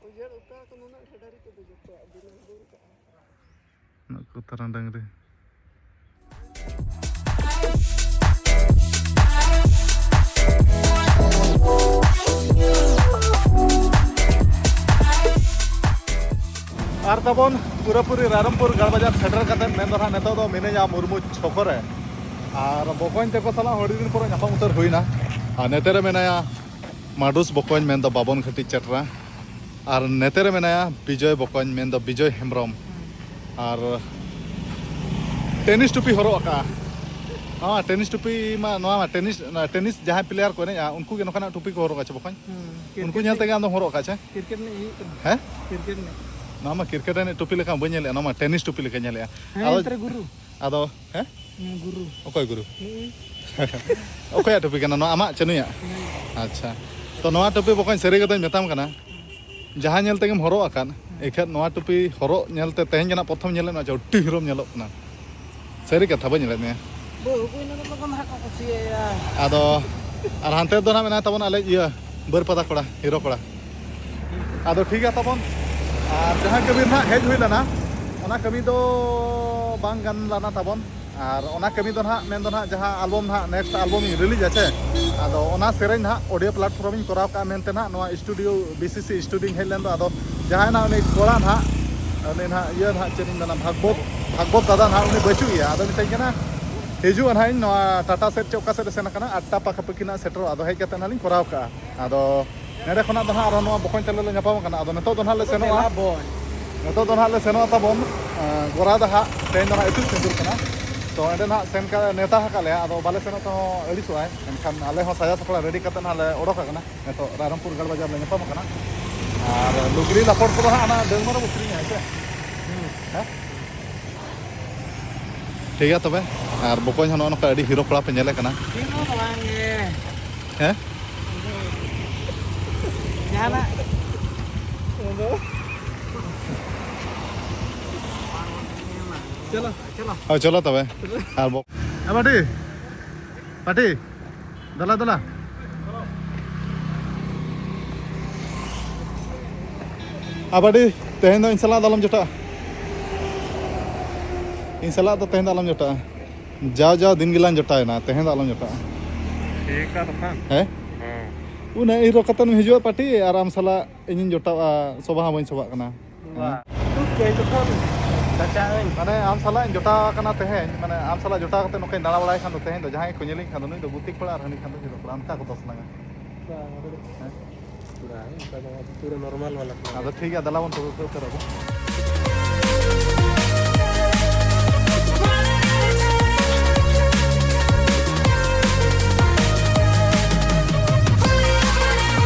ᱩᱡᱟᱹᱲ ᱩᱛᱟᱹᱨ ᱟᱠᱚ, ᱱᱩᱱᱟᱹᱜ ᱰᱷᱮᱨ ᱰᱟᱹᱝᱨᱤ ᱠᱚ ᱫᱚ ᱡᱚᱛᱚᱣᱟᱜ ᱵᱤᱱᱟᱹ ᱦᱩᱲᱩ ᱠᱟᱜᱼᱟ᱾ ᱱᱩᱠᱩ ᱛᱟᱨᱟ ᱰᱟᱹᱝᱨᱤ᱾ ᱟᱨ ᱛᱟᱵᱚᱱ ᱯᱩᱨᱟᱹᱯᱩᱨᱤ ᱨᱟᱭᱨᱚᱝᱯᱩᱨ ᱜᱟᱲ ᱵᱟᱡᱟᱨ ᱥᱮᱴᱮᱨ ᱠᱟᱛᱮ ᱢᱮᱱ ᱫᱚ ᱱᱟᱦᱟᱜ ᱱᱤᱛᱚᱜ ᱫᱚ ᱢᱤᱱᱟᱹᱧᱟ ᱢᱩᱨᱢᱩ ᱪᱷᱚᱠᱚ ᱨᱮ᱾ ᱟᱨ ᱵᱚᱠᱚᱧ ᱛᱟᱠᱚ ᱥᱟᱞᱟᱜ ᱦᱚᱸ ᱟᱹᱰᱤ ᱫᱤᱱ ᱯᱚᱨᱮ ᱧᱟᱯᱟᱢ ᱩᱛᱟᱹᱨ ᱦᱩᱭᱱᱟ᱾ ᱟᱨ ᱱᱚᱛᱮ ᱨᱮ ᱢᱮᱱᱟᱭᱟ ᱢᱟᱰᱩᱥ ᱵᱚᱠᱚᱧ, ᱢᱮᱱᱫᱚ ᱵᱟᱵᱚᱱ ᱜᱷᱟᱹᱴᱤ ᱪᱮᱴᱨᱟ᱾ ᱟᱨ ᱱᱚᱛᱮ ᱨᱮ ᱢᱮᱱᱟᱭᱟ ᱵᱤᱡᱚᱭ ᱵᱚᱠᱚᱧ, ᱢᱮᱱᱫᱚ ᱵᱤᱡᱚᱭ ᱦᱮᱢᱵᱨᱚᱢ᱾ ᱟᱨ ᱴᱮᱱᱤᱥ ᱴᱩᱯᱤ ᱦᱚᱨᱚᱜ ᱟᱠᱟᱫᱼᱟ᱾ ᱦᱚᱸ, ᱴᱮᱱᱤᱥ ᱴᱩᱯᱤ ᱢᱟ, ᱱᱚᱣᱟ ᱢᱟ ᱴᱮᱱᱤᱥ, ᱴᱮᱱᱤᱥ ᱡᱟᱦᱟᱸᱭ ᱯᱞᱮᱭᱟᱨ ᱠᱚ ᱮᱱᱮᱡᱼᱟ, ᱩᱱᱠᱩ ᱜᱮ ᱱᱚᱝᱠᱟᱱᱟᱜ ᱴᱩᱯᱤ ᱠᱚ ᱦᱚᱨᱚᱜᱟ ᱪᱮ ᱵᱚᱠᱚᱧ? ᱦᱩᱸ, ᱩᱱᱠᱩ ᱠᱨᱤᱠᱮᱴ ᱧᱮᱞ ᱮᱱᱮᱡ, ᱛᱮᱜᱮ ᱟᱢ ᱫᱚᱢ ᱦᱚᱨᱚᱜ ᱟᱠᱟᱫ ᱪᱮ? ᱠᱨᱤᱠᱮᱴ ᱮᱱᱮᱡ ᱦᱩᱭᱩᱜ ᱠᱟᱱᱟ᱾ ᱦᱮᱸ? ᱠᱨᱤᱠᱮᱴ ᱮᱱᱮᱡ᱾ ᱱᱚᱣᱟ ᱢᱟ ᱠᱨᱤᱠᱮᱴ ᱮᱱᱮᱡ ᱴᱩᱯᱤ ᱞᱮᱠᱟ ᱵᱟᱹᱧ ᱧᱮᱞᱮᱫᱼᱟ, ᱱᱚᱣᱟ ᱢᱟ ᱴᱮᱱᱤᱥ ᱴᱩᱯᱤ ᱞᱮᱠᱟ ᱧᱮᱞᱮᱫᱼᱟ᱾ ᱦᱮᱸ, ᱟᱫᱚ, ᱮᱱᱛᱮ ᱨᱮ ᱜᱩᱨᱩ᱾ ᱟᱫᱚ, ᱦᱮᱸ? ᱦᱮᱸ, ᱜᱩᱨᱩ᱾ ᱚᱠᱚᱭ ᱜᱩᱨᱩ? ᱱᱩᱭ᱾ ᱚᱠᱚᱭᱟᱜ ᱴᱩᱯᱤ ᱠᱟᱱᱟ ᱱᱚᱣᱟ, ᱟᱢᱟᱜ ᱪᱮ ᱱᱩᱭᱟᱜ? ᱱᱩᱭ᱾ ᱟᱪᱪᱷᱟ, ᱛᱚ ᱱᱚᱣᱟ ᱴᱩᱯᱤ ᱵᱚᱠᱚᱧ ᱥᱟᱹᱨᱤ ᱠᱟᱛᱷᱟᱧ ᱢᱮᱛᱟᱢ ᱠᱟᱱᱟ, ᱡᱟᱦᱟᱸ ᱧᱮᱞ ᱛᱮᱜᱮᱢ ᱦᱚᱨᱚᱜ ᱟᱠᱟᱫ, ᱮᱱᱠᱷᱟᱱ ᱱᱚᱣᱟ ᱴᱩᱯᱤ ᱦᱚᱨᱚᱜ ᱧᱮᱞᱛᱮ ᱛᱮᱦᱮᱧ ᱜᱮ ᱱᱟᱜ ᱯᱨᱚᱛᱷᱚᱢ ᱧᱮᱞᱮᱫ ᱢᱮᱭᱟ, ᱟᱹᱰᱤ ᱦᱤᱨᱚᱢ ᱧᱮᱞᱚᱜ ᱠᱟᱱᱟ᱾ ᱥᱟᱹᱨᱤ ᱠᱟᱛᱷᱟ, ᱵᱟᱹᱧ ᱧᱮᱞᱮᱫ ᱢᱮᱭᱟ᱾ ᱵᱟᱹᱦᱩ ᱠᱚ ᱤᱱᱟᱹ ᱠᱚᱫᱚ ᱠᱚ ᱱᱟᱦᱟᱜ ᱠᱚ ᱠᱩᱥᱤᱭᱟᱭᱟ᱾ ᱟᱫᱚ, ᱟᱨ ᱦᱟᱱᱛᱮ ᱫᱚ ᱱᱟᱜ ᱢᱮᱱᱟᱭ ᱛᱟᱵᱚᱱ ᱟᱞᱮ ᱤᱭᱟᱹ, ᱵᱟᱹᱨᱯᱟᱫᱟ ᱠᱚᱲᱟ, ᱦᱤᱨᱳ ᱠᱚᱲᱟ᱾ ᱟᱫᱚ ᱴᱷᱤᱠ ᱜᱮᱭᱟ ᱛᱟᱵᱚᱱ, ᱟᱨ ᱡᱟᱦᱟᱸ ᱠᱟᱹᱢᱤ ᱨᱮ ᱱᱟᱜ ᱦᱮᱡ ᱦᱩᱭ ᱞᱮᱱᱟ, ᱚᱱᱟ ᱠᱟᱹᱢᱤ ᱫᱚ ᱵᱟᱝ ᱜᱟᱱ ᱞᱮᱱᱟ ᱛᱟᱵᱚᱱ᱾ ᱟᱨ ᱚᱱᱟ ᱠᱟᱹᱢᱤ ᱫᱚ ᱱᱟᱦᱟᱜ, ᱢᱮᱱ ᱫᱚ ᱱᱟᱦᱟᱜ, ᱡᱟᱦᱟᱸ ᱟᱞᱵᱚᱢ ᱱᱟᱦᱟᱜ, ᱱᱮᱠᱥᱴ ᱟᱞᱵᱚᱢ ᱤᱧ ᱨᱤᱞᱤᱡᱟ ᱪᱮ, ᱟᱫᱚ ᱚᱱᱟ ᱥᱮᱨᱮᱧ ᱱᱟᱦᱟᱜ ᱚᱰᱤᱭᱳ ᱯᱞᱟᱴᱯᱷᱚᱨᱚᱢ ᱤᱧ ᱠᱚᱨᱟᱣ ᱠᱟᱜᱼᱟ ᱢᱮᱱᱛᱮ ᱱᱟᱦᱟᱜ ᱱᱚᱣᱟ ᱥᱴᱩᱰᱤᱭᱳ ᱵᱤ ᱥᱤ ᱥᱤ ᱥᱴᱩᱰᱤᱭᱳᱧ ᱦᱮᱡ ᱞᱮᱱ ᱫᱚ, ᱟᱫᱚ ᱡᱟᱦᱟᱸᱭ ᱱᱟᱦᱟᱜ ᱩᱱᱤ ᱠᱚᱲᱟ ᱱᱟᱦᱟᱜ, ᱩᱱᱤ ᱱᱟᱦᱟᱜ ᱤᱭᱟᱹ ᱱᱟᱦᱟᱜ, ᱪᱮᱫ ᱤᱧ ᱢᱮᱱᱟ, ᱵᱷᱟᱜᱽᱵᱚᱛ, ᱵᱷᱟᱜᱽᱵᱚᱛ ᱫᱟᱫᱟ ᱱᱟᱦᱟᱜ, ᱩᱱᱤ ᱵᱟᱹᱪᱩᱜ ᱮᱭᱟ᱾ ᱟᱫᱚ ᱢᱤᱛᱟᱹᱧ ᱠᱟᱱᱟ, ᱦᱤᱡᱩᱜᱼᱟ ᱱᱟᱦᱟᱜ ᱤᱧ ᱱᱚᱣᱟ ᱴᱟᱴᱟ ᱥᱮᱫ ᱪᱮ ᱚᱠᱟ ᱥᱮᱫ ᱮ ᱥᱮᱱ ᱟᱠᱟᱱᱟ, ᱟᱴᱴᱟ ᱯᱟᱠᱟᱯᱟᱠᱤ ᱱᱟᱦᱟᱜ ᱥᱮᱴᱮᱨᱚᱜᱼᱟ᱾ ᱟᱫᱚ ᱦᱮᱡ ᱠᱟᱛᱮ ᱱᱟᱦᱟᱜ ᱞᱤᱧ ᱠᱚᱨᱟᱣ ᱠᱟᱜᱼᱟ᱾ ᱟᱫᱚ ᱱᱚᱰᱮ ᱠᱷᱚᱱᱟᱜ ᱫᱚ ᱱᱟᱦᱟᱜ ᱟᱨᱦᱚᱸ ᱱᱚᱣᱟ ᱵᱚᱠᱚᱧ ᱛᱟᱞᱮ ᱞᱮ ᱧᱟᱯᱟᱢ ᱠᱟᱱᱟ᱾ ᱟᱫᱚ ᱱᱤᱛᱚᱜ ᱫᱚ ᱱᱟᱦᱟᱜ ᱞᱮ ᱥᱮᱱᱚᱜᱼᱟ, ᱫᱮᱞᱟ ᱵᱚᱱ᱾ ᱱᱤᱛᱚᱜ ᱫᱚ ᱱᱟᱦᱟᱜ ᱞᱮ ᱥᱮᱱᱚᱜᱼᱟ ᱛᱟᱵᱚᱱ, ᱮᱸ, ᱜᱚᱨᱟ ᱫᱚ ᱦᱟᱸᱜ ᱛᱮᱦᱮᱧ ᱫᱚ ᱱᱟᱦᱟᱜ ᱤᱛᱩᱫ ᱥᱤᱸᱫᱩᱨ ᱠᱟᱱᱟ᱾ ᱛᱚ ᱚᱸᱰᱮ ᱱᱟᱦᱟᱜ ᱥᱮᱱ ᱠᱟ-, ᱱᱮᱣᱛᱟ ᱟᱠᱟᱫ ᱞᱮᱭᱟ, ᱟᱫᱚ ᱵᱟᱞᱮ ᱥᱮᱱᱚᱜ ᱛᱮᱦᱚᱸ ᱟᱹᱲᱤᱥᱚᱜᱼᱟᱭ᱾ ᱮᱱᱠᱷᱟᱱ ᱟᱞᱮ ᱦᱚᱸ ᱥᱟᱡᱟᱣ ᱥᱟᱯᱲᱟᱣ ᱨᱮᱰᱤ ᱠᱟᱛᱮ ᱱᱟᱦᱟᱜ ᱞᱮ ᱚᱰᱚᱠ ᱟᱠᱟᱱᱟ᱾ ᱱᱤᱛᱚᱜ ᱨᱟᱭᱨᱚᱝᱯᱩᱨ ᱜᱟᱲ ᱵᱟᱡᱟᱨ ᱞᱮ ᱧᱟᱯᱟᱢ ᱟᱠᱟᱱᱟ᱾ ᱟᱨ ᱞᱩᱜᱽᱲᱤ ᱞᱟᱯᱚᱴ ᱠᱚᱫᱚ ᱦᱟᱸᱜ ᱚᱱᱟ ᱰᱟᱹᱝᱢᱟᱹ ᱨᱮᱵᱚ ᱠᱤᱨᱤᱧᱟ, ᱦᱮᱸ ᱥᱮ? ᱦᱮᱸ? ᱴᱷᱤᱠ ᱜᱮᱭᱟ ᱛᱚᱵᱮ, ᱟᱨ ᱵᱚᱠᱚᱧ ᱦᱚᱸ ᱱᱚᱜᱼᱚ ᱱᱚᱝᱠᱟ ᱟᱹᱰᱤ ᱦᱤᱨᱳ ᱠᱚᱲᱟ ᱯᱮ ᱧᱮᱞᱮ ᱠᱟᱱᱟ᱾ ᱪᱮᱫ ᱦᱚᱸ ᱵᱟᱝ ᱜᱮ᱾ ᱦᱮᱸ? ᱡᱟᱦᱟᱱᱟᱜ᱾ ᱪᱚᱞᱚ, ᱪᱚᱞᱚ᱾ ᱦᱳᱭ, ᱪᱚᱞᱚ ᱛᱚᱵᱮ᱾ ᱟᱨ ᱵᱚ-, ᱮ ᱵᱟᱹᱴᱤ, ᱵᱟᱹᱴᱤ, ᱫᱮᱞᱟ, ᱫᱮᱞᱟ᱾ ᱟᱵᱟᱰᱤ, ᱛᱮᱦᱮᱧ ᱫᱚ ᱤᱧ ᱥᱟᱞᱟᱜ ᱫᱚ ᱟᱞᱚᱢ ᱡᱚᱴᱟᱜᱼᱟ᱾ ᱤᱧ ᱥᱟᱞᱟᱜ ᱫᱚ ᱛᱮᱦᱮᱧ ᱫᱚ ᱟᱞᱚᱢ ᱡᱚᱴᱟᱜᱼᱟ᱾ ᱡᱟᱣ ᱡᱟᱣ ᱫᱤᱱ ᱜᱮᱞᱟᱝ ᱡᱚᱴᱟᱣᱮᱱᱟ, ᱛᱮᱦᱮᱧ ᱫᱚ ᱟᱞᱚᱢ ᱡᱚᱴᱟᱜᱼᱟ᱾ ᱴᱷᱤᱠ ᱜᱮᱭᱟ ᱛᱚᱠᱷᱚᱱ᱾ ᱦᱮᱸ? ᱦᱮᱸ᱾ ᱩᱱᱟᱹᱜ ᱦᱤᱨᱳ ᱠᱟᱛᱮᱢ ᱦᱤᱡᱩᱜᱼᱟ ᱯᱟᱴᱤ, ᱟᱨ ᱟᱢ ᱥᱟᱞᱟᱜ ᱤᱧᱤᱧ ᱡᱚᱴᱟᱜᱼᱟ, ᱥᱚᱵᱷᱟ ᱦᱚᱸ ᱵᱟᱹᱧ ᱥᱚᱵᱷᱟᱜ ᱠᱟᱱᱟ᱾ ᱵᱟ᱾ ᱦᱮᱸ? ᱪᱟᱪᱟ ᱟᱹᱧ᱾ ᱢᱟᱱᱮ ᱟᱢ ᱥᱟᱞᱟᱜ ᱤᱧ ᱡᱚᱴᱟᱣ ᱟᱠᱟᱱᱟ ᱛᱮᱦᱮᱧ, ᱢᱟᱱᱮ ᱟᱢ ᱥᱟᱞᱟᱜ ᱡᱚᱴᱟᱣ ᱠᱟᱛᱮ ᱱᱚᱝᱠᱟᱧ ᱫᱟᱬᱟ ᱵᱟᱲᱟᱭ ᱠᱷᱟᱱ ᱫᱚ, ᱛᱮᱦᱮᱧ ᱫᱚ ᱡᱟᱦᱟᱸᱭ ᱜᱮᱠᱚ ᱧᱮᱞᱤᱧ ᱠᱷᱟᱱ ᱫᱚ, "ᱱᱩᱭ ᱫᱚ ᱜᱩᱛᱤ ᱠᱚᱲᱟ ᱟᱨ ᱦᱟᱹᱱᱤ ᱠᱷᱟᱱ ᱫᱚ ᱦᱤᱨᱳ ᱠᱚᱲᱟ", ᱚᱱᱠᱟ ᱠᱚ ᱫᱚᱥ ᱞᱟᱝᱟ᱾ ᱵᱟᱝ, ᱟᱫᱚ ᱦᱮᱸ? ᱯᱩᱨᱟᱹ ᱱᱚᱨᱢᱟᱞ ᱵᱟᱞᱟ ᱠᱟᱱᱟ᱾ ᱟᱫᱚ ᱴᱷᱤᱠ ᱜᱮᱭᱟ, ᱫᱮᱞᱟ ᱵᱚᱱ ᱛᱚᱵᱮ ᱩᱛᱟᱹᱨ ᱟᱵᱚᱱ᱾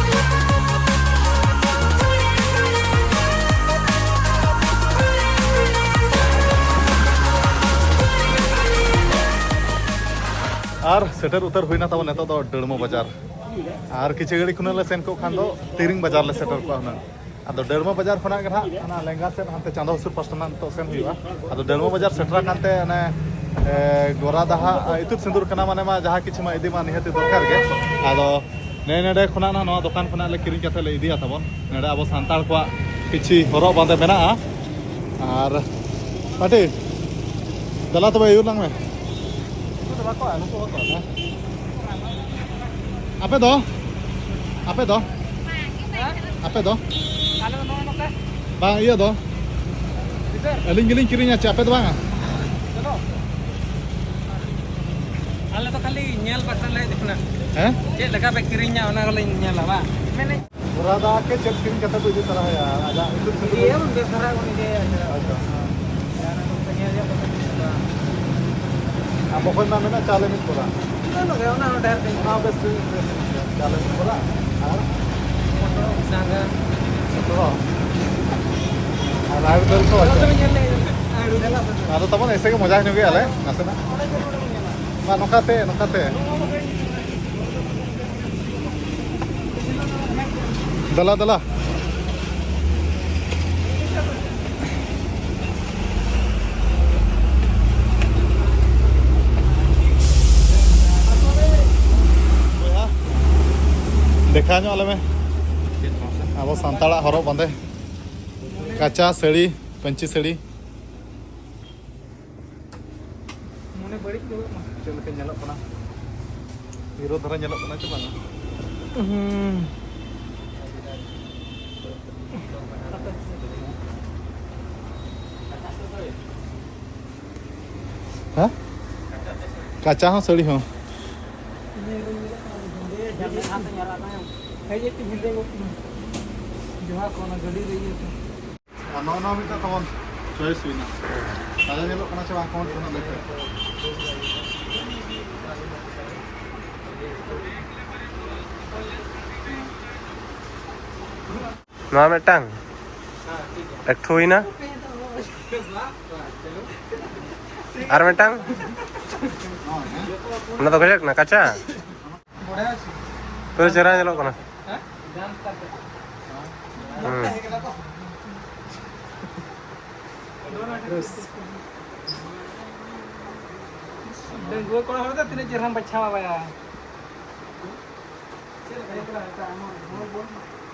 ᱟᱨ ᱥᱮᱴᱮᱨ ᱩᱛᱟᱹᱨ ᱦᱩᱭᱱᱟ ᱛᱟᱵᱚᱱ ᱱᱤᱛᱚᱜ ᱫᱚ ᱰᱟᱹᱲᱢᱟᱹ ᱵᱟᱡᱟᱨ᱾ ᱟᱨ ᱠᱤᱪᱷᱩ ᱜᱷᱟᱹᱲᱤᱡ ᱠᱷᱚᱱᱟᱜ ᱞᱮ ᱥᱮᱱ ᱠᱚᱜ ᱠᱷᱟᱱ ᱫᱚ ᱛᱤᱨᱤᱝ ᱵᱟᱡᱟᱨ ᱞᱮ ᱥᱮᱴᱮᱨ ᱠᱚᱜᱼᱟ ᱦᱩᱱᱟᱹᱝ᱾ ᱟᱫᱚ ᱰᱟᱹᱲᱢᱟᱹ ᱵᱟᱡᱟᱨ ᱠᱷᱚᱱᱟᱜ ᱜᱮ ᱱᱟᱦᱟᱜ ᱦᱟᱱᱟ ᱞᱮᱸᱜᱟ ᱥᱮᱫ ᱦᱟᱱᱛᱮ ᱪᱟᱸᱫᱚ ᱦᱟᱹᱥᱩᱨ ᱯᱟᱥᱴᱟ ᱱᱟᱜ ᱱᱤᱛᱚᱜ ᱥᱮᱱ ᱦᱩᱭᱩᱜᱼᱟ᱾ ᱟᱫᱚ ᱰᱟᱹᱲᱢᱟᱹ ᱵᱟᱡᱟᱨ ᱥᱮᱴᱮᱨ ᱟᱠᱟᱱ ᱛᱮ ᱚᱱᱮ, ᱮ, ᱜᱚᱨᱟ ᱫᱟᱦᱟ, ᱟ, ᱤᱛᱩᱫ ᱥᱤᱸᱫᱩᱨ ᱠᱟᱱᱟ, ᱢᱟᱱᱮ ᱢᱟ ᱡᱟᱦᱟᱸ ᱠᱤᱪᱷᱩ ᱢᱟ ᱤᱫᱤ ᱢᱟ ᱱᱤᱦᱟᱹᱛᱤ ᱫᱚᱨᱠᱟᱨ ᱜᱮ᱾ ᱟᱫᱚ ᱱᱮ ᱱᱮᱰᱮ ᱠᱷᱚᱱᱟᱜ ᱱᱟᱦᱟᱜ ᱱᱚᱣᱟ ᱫᱚᱠᱟᱱ ᱠᱷᱚᱱᱟᱜ ᱞᱮ ᱠᱤᱨᱤᱧ ᱠᱟᱛᱮ ᱞᱮ ᱤᱫᱤᱭᱟ ᱛᱟᱵᱚᱱ᱾ ᱱᱚᱰᱮ ᱟᱵᱚ ᱥᱟᱱᱛᱟᱲ ᱠᱚᱣᱟᱜ ᱠᱤᱪᱷᱤ ᱦᱚᱨᱚᱜ ᱵᱟᱸᱫᱮ ᱢᱮᱱᱟᱜᱼᱟ᱾ ᱟᱨ ᱯᱟᱴᱤ, ᱫᱮᱞᱟ ᱛᱚᱵᱮ ᱟᱹᱭᱩᱨ ᱞᱟᱝ ᱢᱮ᱾ ᱱᱩᱠᱩ ᱫᱚ ᱵᱟᱠᱚ, ᱱᱩᱠᱩ ᱵᱟᱠᱚ᱾ ᱦᱮᱸ? ᱟᱯᱮ ᱫᱚ? ᱟᱯᱮ ᱫᱚ? ᱟᱯᱮ ᱫᱚ? ᱟᱞᱮ ᱫᱚ ᱱᱚᱜᱼᱚ ᱱᱚᱝᱠᱟ᱾ ᱵᱟᱝ, ᱤᱭᱟᱹ ᱫᱚ? ᱵᱷᱤᱛᱟᱹᱨ? ᱟᱹᱞᱤᱧ ᱜᱮᱞᱤᱧ ᱠᱤᱨᱤᱧᱟ, ᱪᱮ ᱟᱯᱮ ᱫᱚ ᱵᱟᱝᱟ? ᱪᱚᱞᱚ᱾ ᱟᱞᱮ ᱫᱚ ᱠᱷᱟᱹᱞᱤ ᱧᱮᱞ ᱵᱟᱠᱷᱨᱟ ᱞᱮ ᱦᱮᱡ ᱟᱠᱟᱱᱟ᱾ ᱦᱮᱸ? ᱪᱮᱫ ᱞᱮᱠᱟ ᱯᱮ ᱠᱤᱨᱤᱧᱟ, ᱚᱱᱟ ᱜᱮᱞᱤᱧ ᱧᱮᱞᱟ, ᱵᱟᱝ? ᱢᱮᱱᱮᱫ ᱵᱚᱨᱟᱫᱟ ᱠᱮ ᱪᱮᱫ ᱠᱤᱨᱤᱧ ᱠᱟᱛᱮ ᱯᱮ ᱤᱫᱤ ᱛᱚᱨᱟᱭᱟ? ᱟᱡᱟᱜ ᱤᱛᱩᱫ ᱥᱤᱸᱫᱩᱨ ᱤᱭᱟᱹ ᱵᱚᱱ ᱵᱮᱵᱷᱟᱨᱟ ᱵᱚᱱ ᱤᱫᱤᱭᱟ᱾ ᱟᱪᱪᱷᱟ᱾ ᱟᱨ ᱚᱱᱟ ᱠᱚ ᱧᱮᱞ ᱧᱚᱜ ᱠᱟᱛᱮ ᱵᱚᱱ ᱪᱟᱞᱟᱜᱼᱟ᱾ ᱟᱨ ᱵᱚᱠᱚᱧ ᱢᱟ ᱢᱮᱱᱟ ᱪᱟᱣᱞᱮ ᱢᱤᱫ ᱠᱚᱨᱟ᱾ ᱚᱱᱟ ᱫᱚ ᱚᱱᱟ ᱦᱚᱸ ᱰᱷᱮᱨ ᱜᱮ᱾ ᱚᱱᱟ ᱦᱚᱸ ᱵᱮᱥ ᱜᱮ, ᱵᱮᱥ ᱜᱮ᱾ ᱪᱟᱣᱞᱮ ᱢᱤᱫ ᱠᱚᱨᱟ᱾ ᱟᱨ? ᱢᱚᱴᱚᱨ, ᱥᱟᱸᱜᱟ᱾ ᱢᱚᱴᱚᱨ᱾ ᱟᱨ ᱨᱟᱦᱮᱲ ᱫᱟᱹᱞ ᱠᱚ ᱚᱱᱟ ᱵᱟᱪᱷᱟ᱾ ᱫᱚ ᱧᱮᱞ ᱞᱮ ᱦᱩᱭᱩᱜᱼᱟ᱾ ᱟᱫᱚ ᱛᱟᱵᱚᱱ ᱮᱥᱮ ᱜᱮ ᱢᱚᱡᱟ ᱧᱚᱜ ᱜᱮᱭᱟᱞᱮ ᱱᱟᱥᱮᱱᱟᱜ᱾ ᱚᱸᱰᱮ ᱜᱮ ᱱᱚᱰᱮ ᱵᱚᱱ ᱧᱮᱞᱟ᱾ ᱢᱟ ᱱᱚᱝᱠᱟᱛᱮ, ᱱᱚᱝᱠᱟᱛᱮ᱾ ᱫᱮᱞᱟ, ᱫᱮᱞᱟ᱾ ᱵᱚᱭᱦᱟ, ᱫᱮᱠᱷᱟᱣ ᱧᱚᱜ ᱟᱞᱮ ᱢᱮ᱾ ᱟᱵᱚ ᱥᱟᱱᱛᱟᱲᱟᱜ ᱦᱚᱨᱚᱜ ᱵᱟᱸᱫᱮ᱾ ᱠᱟᱪᱟ ᱥᱟᱹᱲᱤ, ᱯᱟᱹᱧᱪᱤ ᱥᱟᱹᱲᱤ᱾ ᱢᱚᱱᱮ ᱵᱟᱹᱲᱤᱡ ᱫᱚ ᱦᱩᱭᱩᱜ ᱢᱟ᱾ ᱪᱮᱫ ᱞᱮᱠᱟ ᱧᱮᱞᱚᱜ ᱠᱟᱱᱟ? ᱦᱤᱨᱳ ᱫᱷᱟᱨᱟ ᱧᱮᱞᱚᱜ ᱠᱟᱱᱟ ᱪᱮ ᱵᱟᱝᱟ? ᱦᱩᱸ᱾ ᱦᱟᱯᱮ᱾ ᱦᱮᱸ? ᱠᱟᱪᱟ ᱦᱚᱸ, ᱥᱟᱹᱲᱤ ᱦᱚᱸ᱾ ᱟᱨ ᱱᱚᱜᱼᱚ ᱱᱚᱣᱟ ᱢᱤᱫᱴᱟᱝ ᱛᱟᱵᱚᱱ choice ᱦᱩᱭᱱᱟ᱾ ᱛᱟᱡᱟ ᱧᱮᱞᱚᱜ ᱠᱟᱱᱟ ᱥᱮ ᱵᱟᱝ, comment ᱠᱷᱚᱱᱟᱜ ᱞᱟᱹᱭ ᱯᱮ᱾ ᱱᱚᱣᱟ ᱢᱤᱫᱴᱟᱝ ᱮᱠᱴᱷᱩ ᱦᱩᱭᱱᱟ᱾ ᱟᱨ ᱢᱤᱫᱴᱟᱝ, ᱚᱱᱟ ᱫᱚ ᱜᱚᱡᱚᱜ ᱠᱟᱱᱟ, ᱠᱟᱪᱟ᱾ ᱛᱚ ᱪᱮᱦᱨᱟ ᱧᱮᱞᱚᱜ ᱠᱟᱱᱟ᱾ ᱦᱩᱸ᱾ ᱰᱟᱺᱜᱩᱣᱟᱹ ᱠᱚᱲᱟ ᱦᱚᱲ ᱫᱚ ᱛᱤᱱᱟᱹᱜ ᱪᱮᱦᱨᱟᱢ ᱵᱟᱪᱷᱟᱣᱟ ᱵᱟᱭᱟ᱾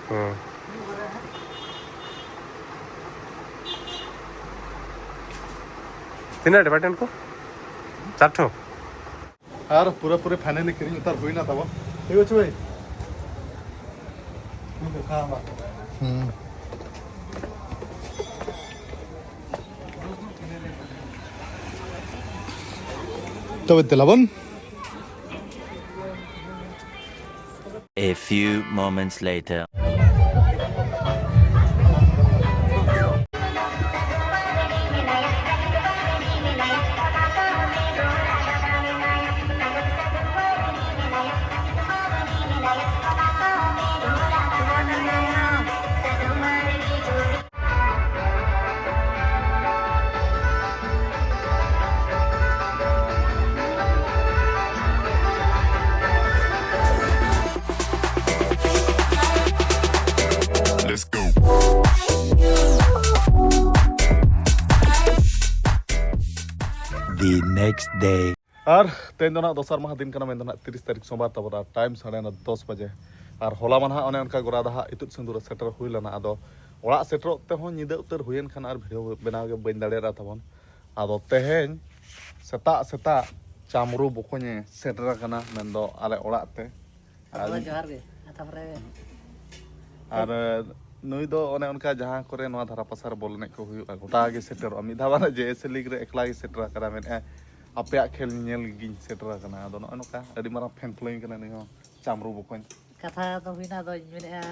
ᱦᱩᱸ᱾ ᱛᱤᱱᱟᱹᱜ ᱰᱤᱯᱟᱨᱴᱢᱮᱱᱴ ᱠᱚ? ᱪᱟᱨ ᱴᱷᱚ᱾ ᱟᱨ ᱯᱩᱨᱟᱹᱯᱩᱨᱤ finally ᱠᱤᱨᱤᱧ ᱩᱛᱟᱹᱨ ᱦᱩᱭᱱᱟ ᱛᱟᱵᱚᱱ᱾ ᱴᱷᱤᱠ ᱟᱪᱷᱮ ᱵᱷᱟᱭ? ᱦᱩᱸ᱾ ᱛᱚᱵᱮ ᱫᱮᱞᱟ ᱵᱚᱱ᱾ A few moments later. Let's go. The next day. ᱟᱨ ᱛᱮᱦᱮᱧ ᱫᱚ ᱱᱟᱦᱟᱜ ᱫᱚᱥᱟᱨ ᱢᱟᱦᱟ ᱫᱤᱱ ᱠᱟᱱᱟ, ᱢᱮᱱᱫᱚ ᱱᱟᱦᱟᱜ ᱛᱤᱨᱤᱥ ᱛᱟᱹᱨᱤᱠᱷ ᱥᱳᱢᱵᱟᱨ ᱛᱟᱵᱚᱱ, ᱟᱨ time ᱥᱟᱲᱮ ᱱᱚ, ᱫᱚᱥ ᱵᱟᱡᱮ᱾ ᱟᱨ ᱦᱚᱞᱟ ᱢᱟ ᱱᱟᱦᱟᱜ ᱚᱱᱮ ᱚᱱᱠᱟ ᱜᱚᱨᱟ ᱫᱟᱦᱟᱜ ᱤᱛᱩᱫ ᱥᱤᱸᱫᱩᱨ ᱥᱮᱴᱮᱨ ᱦᱩᱭ ᱞᱮᱱᱟ᱾ ᱟᱫᱚ ᱚᱲᱟᱜ ᱥᱮᱴᱮᱨᱚᱜ ᱛᱮᱦᱚᱸ ᱧᱤᱫᱟᱹ ᱩᱛᱟᱹᱨ ᱦᱩᱭᱮᱱ ᱠᱷᱟᱱ ᱟᱨ video ᱵᱮᱱᱟᱣ ᱜᱮ ᱵᱟᱹᱧ ᱫᱟᱲᱮᱭᱟᱫᱟ ᱛᱟᱵᱚᱱ᱾ ᱟᱫᱚ ᱛᱮᱦᱮᱧ ᱥᱮᱛᱟᱜ ᱥᱮᱛᱟᱜ ᱪᱟᱢᱨᱩ ᱵᱚᱠᱚᱧᱮ ᱥᱮᱴᱮᱨ ᱟᱠᱟᱱᱟ, ᱢᱮᱱᱫᱚ ᱟᱞᱮ ᱚᱲᱟᱜ ᱛᱮ᱾ ᱟᱨ ᱫᱟᱫᱟ, ᱡᱚᱦᱟᱨ ᱜᱮ᱾ ᱟᱨ ᱛᱟᱯᱚᱨᱮ ᱟᱨ ᱱᱩᱭ ᱫᱚ ᱚᱱᱮ ᱚᱱᱠᱟ ᱡᱟᱦᱟᱸ ᱠᱚᱨᱮ ᱱᱚᱣᱟ ᱫᱷᱟᱨᱟ ᱯᱟᱥᱟ ᱨᱮ ᱵᱚᱞ ᱮᱱᱮᱡ ᱠᱚ ᱦᱩᱭᱩᱜᱼᱟ, ᱜᱚᱴᱟ ᱜᱮ ᱥᱮᱴᱮᱨᱚᱜᱼᱟ᱾ ᱢᱤᱫ ᱫᱷᱟᱣ ᱵᱟᱝ JSA league ᱨᱮ ᱮᱠᱞᱟ ᱜᱮ ᱥᱮᱴᱮᱨ ᱟᱠᱟᱱᱟ, ᱢᱮᱱᱮᱫᱼᱟᱭ, ᱟᱯᱮᱭᱟᱜ ᱠᱷᱮᱞ ᱧᱮᱞ ᱜᱤᱧ ᱥᱮᱴᱮᱨ ᱟᱠᱟᱱᱟ᱾ ᱟᱫᱚ ᱱᱚᱜᱼᱚ ᱱᱚᱝᱠᱟ ᱟᱹᱰᱤ ᱢᱟᱨᱟᱝ ᱯᱷᱮᱱ ᱯᱷᱚᱞᱳᱭᱤᱝ ᱠᱟᱱᱟ ᱱᱩᱭ ᱦᱚᱸ, ᱪᱟᱢᱨᱩ ᱵᱚᱠᱚᱧ᱾ ᱠᱟᱛᱷᱟ ᱫᱚ ᱦᱩᱭᱱᱟ, ᱟᱫᱚᱧ ᱢᱮᱱᱮᱫᱼᱟ,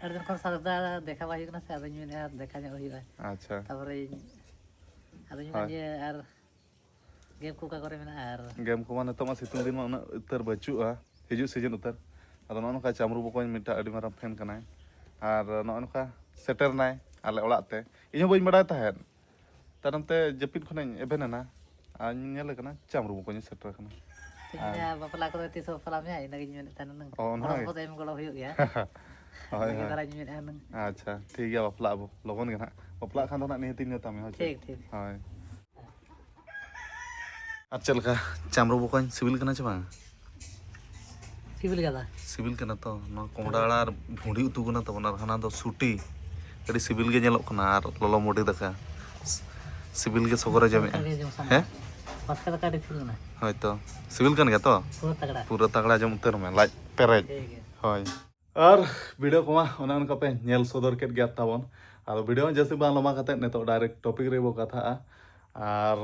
ᱟᱹᱰᱤ ᱫᱤᱱ ᱠᱷᱚᱱ ᱥᱟᱨᱫᱟ ᱫᱮᱠᱷᱟ ᱵᱟᱭ ᱦᱩᱭᱩᱜ ᱠᱟᱱᱟ ᱥᱮ, ᱟᱫᱚᱧ ᱢᱮᱱᱮᱫᱼᱟ ᱫᱮᱠᱷᱟ ᱧᱚᱜ ᱦᱩᱭᱩᱜᱼᱟ᱾ ᱟᱪᱪᱷᱟ᱾ ᱛᱟᱯᱚᱨᱮ ᱟᱫᱚᱧ ᱢᱮᱱᱟ ᱡᱮ ᱟᱨ ᱜᱮᱢ ᱠᱚ ᱚᱠᱟ ᱠᱚᱨᱮ ᱢᱮᱱᱟᱜᱼᱟ? ᱟᱨ ᱜᱮᱢ ᱠᱚᱢᱟ ᱱᱤᱛᱚᱜ ᱢᱟ ᱥᱤᱛᱩᱝ ᱫᱤᱱ ᱢᱟ ᱩᱱᱟᱹᱜ ᱩᱛᱟᱹᱨ ᱵᱟᱹᱪᱩᱜᱼᱟ, ᱦᱤᱡᱩᱜ ᱥᱤᱡᱤᱱ ᱩᱛᱟᱹᱨ᱾ ᱟᱫᱚ ᱱᱚᱜᱼᱚ ᱱᱚᱝᱠᱟ ᱪᱟᱢᱨᱩ ᱵᱚᱠᱚᱧ ᱢᱤᱫᱴᱟᱝ ᱟᱹᱰᱤ ᱢᱟᱨᱟᱝ ᱯᱷᱮᱱ ᱠᱟᱱᱟᱭ, ᱟᱨ ᱱᱚᱜᱼᱚ ᱱᱚᱝᱠᱟ ᱥᱮᱴᱮᱨ ᱮᱱᱟᱭ ᱟᱞᱮ ᱚᱲᱟᱜ ᱛᱮ᱾ ᱤᱧ ᱦᱚᱸ ᱵᱟᱹᱧ ᱵᱟᱲᱟᱭ ᱛᱟᱦᱮᱸᱫ, ᱛᱟᱭᱱᱚᱢ ᱛᱮ ᱡᱟᱹᱯᱤᱫ ᱠᱷᱚᱱᱤᱧ ᱮᱵᱷᱮᱱ ᱮᱱᱟ ᱟᱨ ᱧᱮᱞᱮ ᱠᱟᱱᱟ ᱪᱟᱢᱨᱩ ᱵᱚᱠᱚᱧ ᱥᱮᱴᱮᱨ ᱟᱠᱟᱱᱟ᱾ ᱤᱧ ᱢᱮᱱᱟ ᱵᱟᱯᱞᱟ ᱠᱚᱫᱚ ᱛᱤᱥ ᱵᱟᱯᱞᱟ ᱢᱮᱭᱟ, ᱤᱱᱟᱹᱜᱤᱧ ᱢᱮᱱᱮᱫ ᱛᱟᱦᱮᱱᱟ ᱱᱟᱝ᱾ ᱚ, ᱚᱱᱟ ᱜᱚᱲᱚ ᱜᱮ᱾ ᱥᱚᱯᱚᱦᱚᱫ ᱮᱢ ᱜᱚᱲᱚ ᱦᱩᱭᱩᱜ ᱜᱮᱭᱟ᱾ ᱦᱳᱭ, ᱚᱱᱟᱜᱮ ᱦᱳᱭ᱾ ᱫᱷᱟᱨᱟᱧ ᱢᱮᱱᱮᱫᱼᱟ ᱱᱟᱝ᱾ ᱟᱪᱪᱷᱟ, ᱴᱷᱤᱠ ᱜᱮᱭᱟ, ᱵᱟᱯᱞᱟᱜ ᱟᱵᱚ ᱞᱚᱜᱚᱱ ᱜᱮ ᱱᱟᱦᱟᱜ᱾ ᱵᱟᱯᱞᱟᱜ ᱠᱷᱟᱱ ᱫᱚ ᱱᱟᱦᱟᱜ ᱱᱤᱦᱟᱹᱛᱤᱧ ᱱᱮᱣᱛᱟ ᱢᱮᱭᱟ, ᱦᱳᱭ ᱥᱮ? ᱴᱷᱤᱠ, ᱴᱷᱤᱠ᱾ ᱦᱳᱭ᱾ ᱟᱨ ᱪᱮᱫ ᱞᱮᱠᱟ ᱪᱟᱢᱨᱩ ᱵᱚᱠᱚᱧ ᱥᱤᱵᱤᱞ ᱠᱟᱱᱟ ᱪᱮ ᱵᱟᱝ? ᱥᱤᱵᱤᱞ ᱠᱟᱫᱟ᱾ ᱥᱤᱵᱤᱞ ᱠᱟᱱᱟ ᱛᱚ, ᱱᱚᱣᱟ ᱠᱚᱸᱦᱰᱟ ᱟᱲᱟᱜ ᱟᱨ ᱵᱷᱩᱸᱰᱤ ᱩᱛᱩ ᱠᱟᱱᱟ ᱛᱟᱵᱚᱱ, ᱟᱨ ᱦᱟᱱᱟ ᱫᱚ ᱥᱩᱴᱤ, ᱟᱹᱰᱤ ᱥᱤᱵᱤᱞ ᱜᱮ ᱧᱮᱞᱚᱜ ᱠᱟᱱᱟ, ᱟᱨ ᱞᱚᱞᱚ ᱢᱩᱰᱤ ᱫᱟᱠᱟ, ᱥᱤᱵᱤᱞ ᱜᱮ ᱥᱚᱜᱚᱨᱮ ᱡᱚᱢᱮᱜᱼᱟ᱾ ᱚᱱᱠᱟᱜᱮ ᱡᱚᱢ ᱥᱟᱱᱟ᱾ ᱦᱮᱸ? ᱵᱟᱥᱠᱮ ᱫᱟᱠᱟ ᱟᱹᱰᱤ ᱥᱤᱵᱤᱞ ᱠᱟᱱᱟ᱾ ᱦᱳᱭ ᱛᱚ, ᱥᱤᱵᱤᱞ ᱠᱟᱱ ᱜᱮᱭᱟ ᱛᱚ? ᱯᱩᱨᱟᱹ ᱛᱟᱜᱲᱟ᱾ ᱯᱩᱨᱟᱹ ᱛᱟᱜᱲᱟ ᱡᱚᱢ ᱩᱛᱟᱹᱨ ᱢᱮ, ᱞᱟᱡ ᱯᱮᱨᱮᱡ᱾ ᱴᱷᱤᱠ ᱜᱮᱭᱟ᱾ ᱦᱳᱭ᱾ ᱟᱨ ᱵᱷᱤᱰᱤᱭᱳ ᱠᱚᱢᱟ ᱚᱱᱮ ᱚᱱᱠᱟ ᱯᱮ ᱧᱮᱞ ᱥᱚᱫᱚᱨ ᱠᱮᱫ ᱜᱮᱭᱟ ᱛᱟᱵᱚᱱ᱾ ᱟᱫᱚ ᱵᱷᱤᱰᱤᱭᱳ ᱦᱚᱸ ᱡᱟᱹᱥᱛᱤ ᱵᱟᱝ ᱞᱚᱢᱵᱟ ᱠᱟᱛᱮ ᱱᱤᱛᱚᱜ ᱰᱟᱭᱨᱮᱠᱴ ᱴᱚᱯᱤᱠ ᱨᱮᱵᱚ ᱠᱟᱛᱷᱟᱜᱼᱟ᱾ ᱟᱨ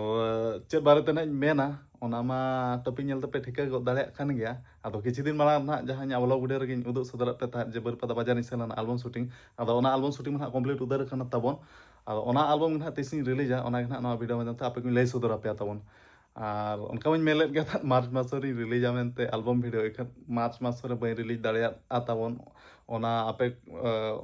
ᱪᱮᱫ ᱵᱟᱨᱮᱛᱮ ᱱᱟᱜ ᱤᱧ ᱢᱮᱱᱟ, ᱚᱱᱟ ᱢᱟ ᱴᱚᱯᱤᱠ ᱧᱮᱞ ᱛᱮᱯᱮ ᱴᱷᱤᱠᱟᱹ ᱜᱚᱫ ᱫᱟᱲᱮᱭᱟᱜ ᱠᱟᱱ ᱜᱮᱭᱟ᱾ ᱟᱫᱚ ᱠᱤᱪᱷᱩ ᱫᱤᱱ ᱢᱟᱲᱟᱝ ᱱᱟᱜ ᱡᱟᱦᱟᱸ ᱤᱧᱟᱹᱜ ᱵᱷᱞᱚᱜ ᱵᱷᱤᱰᱤᱭᱳ ᱨᱮᱜᱮᱧ ᱩᱫᱩᱜ ᱥᱚᱫᱚᱨᱟᱫ ᱯᱮ ᱛᱟᱦᱮᱸᱫ ᱡᱮ ᱵᱟᱹᱨᱯᱟᱫᱟ ᱵᱟᱡᱟᱨ ᱤᱧ ᱥᱮᱱ ᱞᱮᱱᱟ ᱟᱞᱵᱚᱢ ᱥᱩᱴᱤᱝ, ᱟᱫᱚ ᱚᱱᱟ ᱟᱞᱵᱚᱢ ᱥᱩᱴᱤᱝ ᱢᱟ ᱱᱟᱜ ᱠᱚᱢᱯᱞᱤᱴ ᱩᱛᱟᱹᱨ ᱟᱠᱟᱱᱟ ᱛᱟᱵᱚᱱ᱾ ᱟᱫᱚ ᱚᱱᱟ ᱟᱞᱵᱚᱢ ᱜᱮ ᱱᱟᱜ ᱛᱤᱥᱤᱧ ᱨᱤᱞᱤᱡᱟ, ᱚᱱᱟ ᱜᱮ ᱱᱟᱜ ᱱᱚᱣᱟ ᱵᱷᱤᱰᱤᱭᱳ ᱢᱟᱫᱽᱫᱷᱚᱢ ᱛᱮ ᱟᱯᱮ ᱠᱚᱧ ᱞᱟᱹᱭ ᱥᱚᱫᱚᱨ ᱟᱯᱮᱭᱟ ᱛᱟᱵᱚᱱ᱾ ᱟᱨ ᱚᱱᱠᱟ ᱢᱟᱧ ᱢᱮᱱ ᱞᱮᱫ ᱜᱮ ᱛᱟᱦᱮᱸᱫ ᱢᱟᱨᱪ ᱢᱟᱥ ᱨᱤᱧ ᱨᱤᱞᱤᱡᱟ ᱢᱮᱱᱛᱮ ᱟᱞᱵᱚᱢ ᱵᱷᱤᱰᱤᱭᱳ, ᱮᱱᱠᱷᱟᱱ ᱢᱟᱨᱪ ᱢᱟᱥ ᱨᱮ ᱵᱟᱹᱧ ᱨᱤᱞᱤᱡᱽ ᱫᱟᱲᱮᱭᱟᱜᱼᱟ ᱛᱟᱵᱚᱱ᱾ ᱚᱱᱟ ᱟᱯᱮ,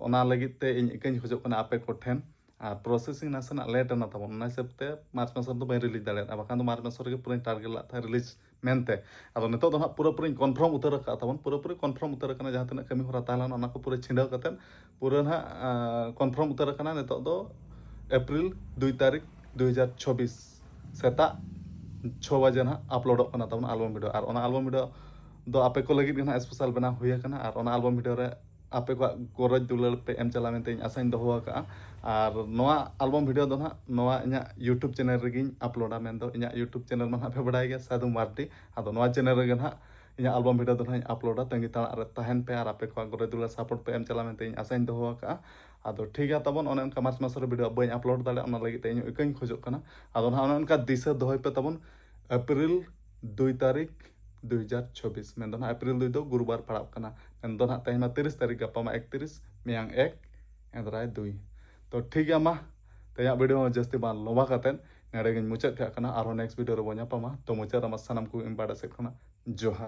ᱚᱱᱟ ᱞᱟᱹᱜᱤᱫ ᱛᱮ ᱤᱧ ᱤᱠᱟᱹᱧ ᱠᱷᱚᱡᱚᱜ ᱠᱟᱱᱟ ᱟᱯᱮ ᱠᱚᱴᱷᱮᱱ᱾ ᱟᱨ ᱯᱨᱚᱥᱮᱥᱤᱝ ᱱᱟᱥᱮᱱᱟᱜ ᱞᱮᱴ ᱮᱱᱟ ᱛᱟᱵᱚᱱ, ᱚᱱᱟ ᱦᱤᱥᱟᱹᱵ ᱛᱮ ᱢᱟᱨᱪ ᱢᱟᱥ ᱨᱮᱫᱚ ᱵᱟᱹᱧ ᱨᱤᱞᱤᱡᱽ ᱫᱟᱲᱮᱭᱟᱫᱟ, ᱵᱟᱠᱷᱟᱱ ᱫᱚ ᱢᱟᱨᱪ ᱢᱟᱥ ᱨᱮᱜᱮ ᱯᱩᱨᱟᱹᱧ ᱴᱟᱨᱜᱮᱴ ᱞᱮᱫ ᱛᱟᱦᱮᱸᱫ ᱨᱤᱞᱤᱡᱽ ᱢᱮᱱᱛᱮ᱾ ᱟᱫᱚ ᱱᱤᱛᱚᱜ ᱫᱚ ᱱᱟᱦᱟᱜ ᱯᱩᱨᱟᱹᱯᱩᱨᱤᱧ ᱠᱚᱱᱯᱷᱟᱨᱢ ᱩᱛᱟᱹᱨ ᱟᱠᱟᱫ ᱛᱟᱵᱚᱱ, ᱯᱩᱨᱟᱹᱯᱩᱨᱤ ᱠᱚᱱᱯᱷᱟᱨᱢ ᱩᱛᱟᱹᱨ ᱟᱠᱟᱱᱟ, ᱡᱟᱦᱟᱸ ᱛᱤᱱᱟᱹᱜ ᱠᱟᱹᱢᱤ ᱦᱚᱨᱟ ᱛᱟᱦᱮᱸ ᱞᱮᱱᱟ ᱚᱱᱟ ᱠᱚ ᱯᱩᱨᱟᱹ ᱪᱷᱤᱰᱟᱹᱣ ᱠᱟᱛᱮᱫ ᱯᱩᱨᱟᱹ ᱱᱟᱦᱟᱜ ᱠᱚᱱᱯᱷᱟᱨᱢ ᱩᱛᱟᱹᱨ ᱟᱠᱟᱱᱟ᱾ ᱱᱤᱛᱚᱜ ᱫᱚ ᱮᱯᱨᱤᱞ ᱫᱩᱭ ᱛᱟᱹᱨᱤᱠᱷ ᱫᱩ ᱦᱟᱡᱟᱨ ᱪᱷᱚᱵᱵᱤᱥ ᱥᱮᱛᱟᱜ ᱪᱷᱚ ᱵᱟᱡᱮ ᱱᱟᱦᱟᱜ ᱟᱯᱞᱳᱰᱚᱜ ᱠᱟᱱᱟ ᱛᱟᱵᱚᱱ ᱟᱞᱵᱚᱢ ᱵᱷᱤᱰᱤᱭᱳ᱾ ᱟᱨ ᱚᱱᱟ ᱟᱞᱵᱚᱢ ᱵᱷᱤᱰᱤᱭᱳ ᱫᱚ ᱟᱯᱮ ᱠᱚ ᱞᱟᱹᱜᱤᱫ ᱜᱮ ᱱᱟᱦᱟᱜ ᱥᱯᱮᱥᱟᱞ ᱵᱮᱱᱟᱣ ᱦᱩᱭ ᱟᱠᱟᱱᱟ᱾ ᱟᱨ ᱚᱱᱟ ᱟᱞᱵᱚᱢ ᱵᱷᱤᱰᱤᱭᱳ ᱨᱮ ᱟᱯᱮ ᱠᱚᱣᱟᱜ ᱜᱚᱨᱚᱡᱽ ᱫᱩᱞᱟᱹᱲ ᱯᱮ ᱮᱢ ᱪᱟᱞᱟ ᱢᱮᱱᱛᱮ ᱤᱧ ᱟᱥᱟᱧ ᱫᱚᱦᱚ ᱟᱠᱟᱫᱼᱟ᱾ ᱟᱨ ᱱᱚᱣᱟ ᱟᱞᱵᱚᱢ ᱵᱷᱤᱰᱤᱭᱳ ᱫᱚ ᱱᱟᱦᱟᱜ ᱱᱚᱣᱟ ᱤᱧᱟᱹᱜ YouTube ᱪᱮᱱᱮᱞ ᱨᱮᱜᱮᱧ ᱟᱯᱞᱳᱰᱟ, ᱢᱮᱱᱫᱚ ᱤᱧᱟᱹᱜ YouTube ᱪᱮᱱᱮᱞ ᱢᱟ ᱱᱟᱦᱟᱜ ᱯᱮ ᱵᱟᱰᱟᱭ ᱜᱮᱭᱟ, ᱥᱟᱹᱫᱷᱩ ᱢᱟᱨᱰᱤ᱾ ᱟᱫᱚ ᱱᱚᱣᱟ ᱪᱮᱱᱮᱞ ᱨᱮᱜᱮ ᱱᱟᱦᱟᱜ ᱤᱧᱟᱹᱜ ᱟᱞᱵᱚᱢ ᱵᱷᱤᱰᱤᱭᱳ ᱫᱚ ᱱᱟᱦᱟᱜ ᱤᱧ ᱟᱯᱞᱳᱰᱟ, ᱛᱟᱺᱜᱤ ᱛᱟᱲᱟᱜ ᱨᱮ ᱛᱟᱦᱮᱱ ᱯᱮ ᱟᱨ ᱟᱯᱮ ᱠᱚᱣᱟᱜ ᱜᱚᱨᱚᱡᱽ ᱫᱩᱞᱟᱹᱲ ᱥᱟᱯᱳᱨᱴ ᱯᱮ ᱮᱢ ᱪᱟᱞᱟ ᱢᱮᱱᱛᱮ ᱤᱧ ᱟᱥᱟᱧ ᱫᱚᱦᱚ ᱟᱠᱟᱫᱼᱟ᱾ ᱟᱫᱚ ᱴᱷᱤᱠ ᱜᱮᱭᱟ ᱛᱟᱵᱚᱱ, ᱚᱱᱮ ᱚᱱᱠᱟ ᱢᱟᱨᱪ ᱢᱟᱥ ᱨᱮ ᱵᱷᱤᱰᱤᱭᱳ ᱵᱟᱹᱧ ᱟᱯᱞᱳᱰ ᱫᱟᱲᱮᱭᱟᱜᱼᱟ, ᱚᱱᱟ ᱞᱟᱹᱜᱤᱫ ᱛᱮ ᱤᱧ ᱤᱠᱟᱹᱧ ᱠᱷᱚᱡᱚᱜ ᱠᱟᱱᱟ᱾ ᱟᱫᱚ ᱱᱟᱦᱟᱜ ᱚᱱᱮ ᱚᱱᱠᱟ ᱫᱤᱥᱟᱹ ᱫᱚᱦᱚᱭ ᱯᱮ ᱛᱟᱵᱚᱱ, ᱮᱯᱨᱤᱞ ᱫᱩᱭ ᱛᱟᱹᱨᱤᱠᱷ ᱫᱩ ᱦᱟᱡᱟᱨ ᱪᱷᱚᱵᱵᱤᱥ, ᱢᱮᱱᱫᱚ ᱱᱟᱦᱟᱜ ᱮᱯᱨᱤᱞ ᱫᱩᱭ ᱫᱚ ᱜᱩᱨᱩᱵᱟᱨ ᱯᱟᱲᱟᱜ ᱠᱟᱱᱟ᱾ ᱢᱮᱱᱫᱚ ᱱᱟᱦᱟᱜ ᱛᱮᱦᱮᱧ ᱢᱟ ᱛᱤᱨᱤᱥ ᱛᱟᱹᱨᱤᱠᱷ, ᱜᱟᱯᱟ ᱢᱟ ᱮᱠᱛᱤᱨᱤᱥ, ᱢᱮᱭᱟᱝ ᱮᱠ, ᱮᱱᱫᱨᱟᱭ ᱫᱩᱭ᱾ ᱛᱚ ᱴᱷᱤᱠ ᱜᱮᱭᱟ, ᱢᱟ ᱛᱮᱦᱮᱧᱟᱜ ᱵᱷᱤᱰᱤᱭᱳ ᱦᱚᱸ ᱡᱟᱹᱥᱛᱤ ᱵᱟᱝ ᱞᱚᱢᱵᱟ ᱠᱟᱛᱮᱫ ᱱᱚᱰᱮ ᱜᱤᱧ ᱢᱩᱪᱟᱹᱫ ᱠᱟᱜ ᱠᱟᱱᱟ᱾ ᱟᱨᱦᱚᱸ ᱱᱮᱠᱥᱴ ᱵᱷᱤᱰᱤᱭᱳ ᱨᱮᱵᱚᱱ ᱧᱟᱯᱟᱢᱟ᱾ ᱛᱚ ᱢᱩᱪᱟᱹᱫ ᱨᱮᱢᱟ ᱥᱟᱱᱟᱢ ᱠᱚ ᱤᱧ ᱯᱟᱦᱴᱟ ᱥᱮᱫ ᱠᱷᱚᱱᱟᱜ ᱡᱚᱦᱟᱨ᱾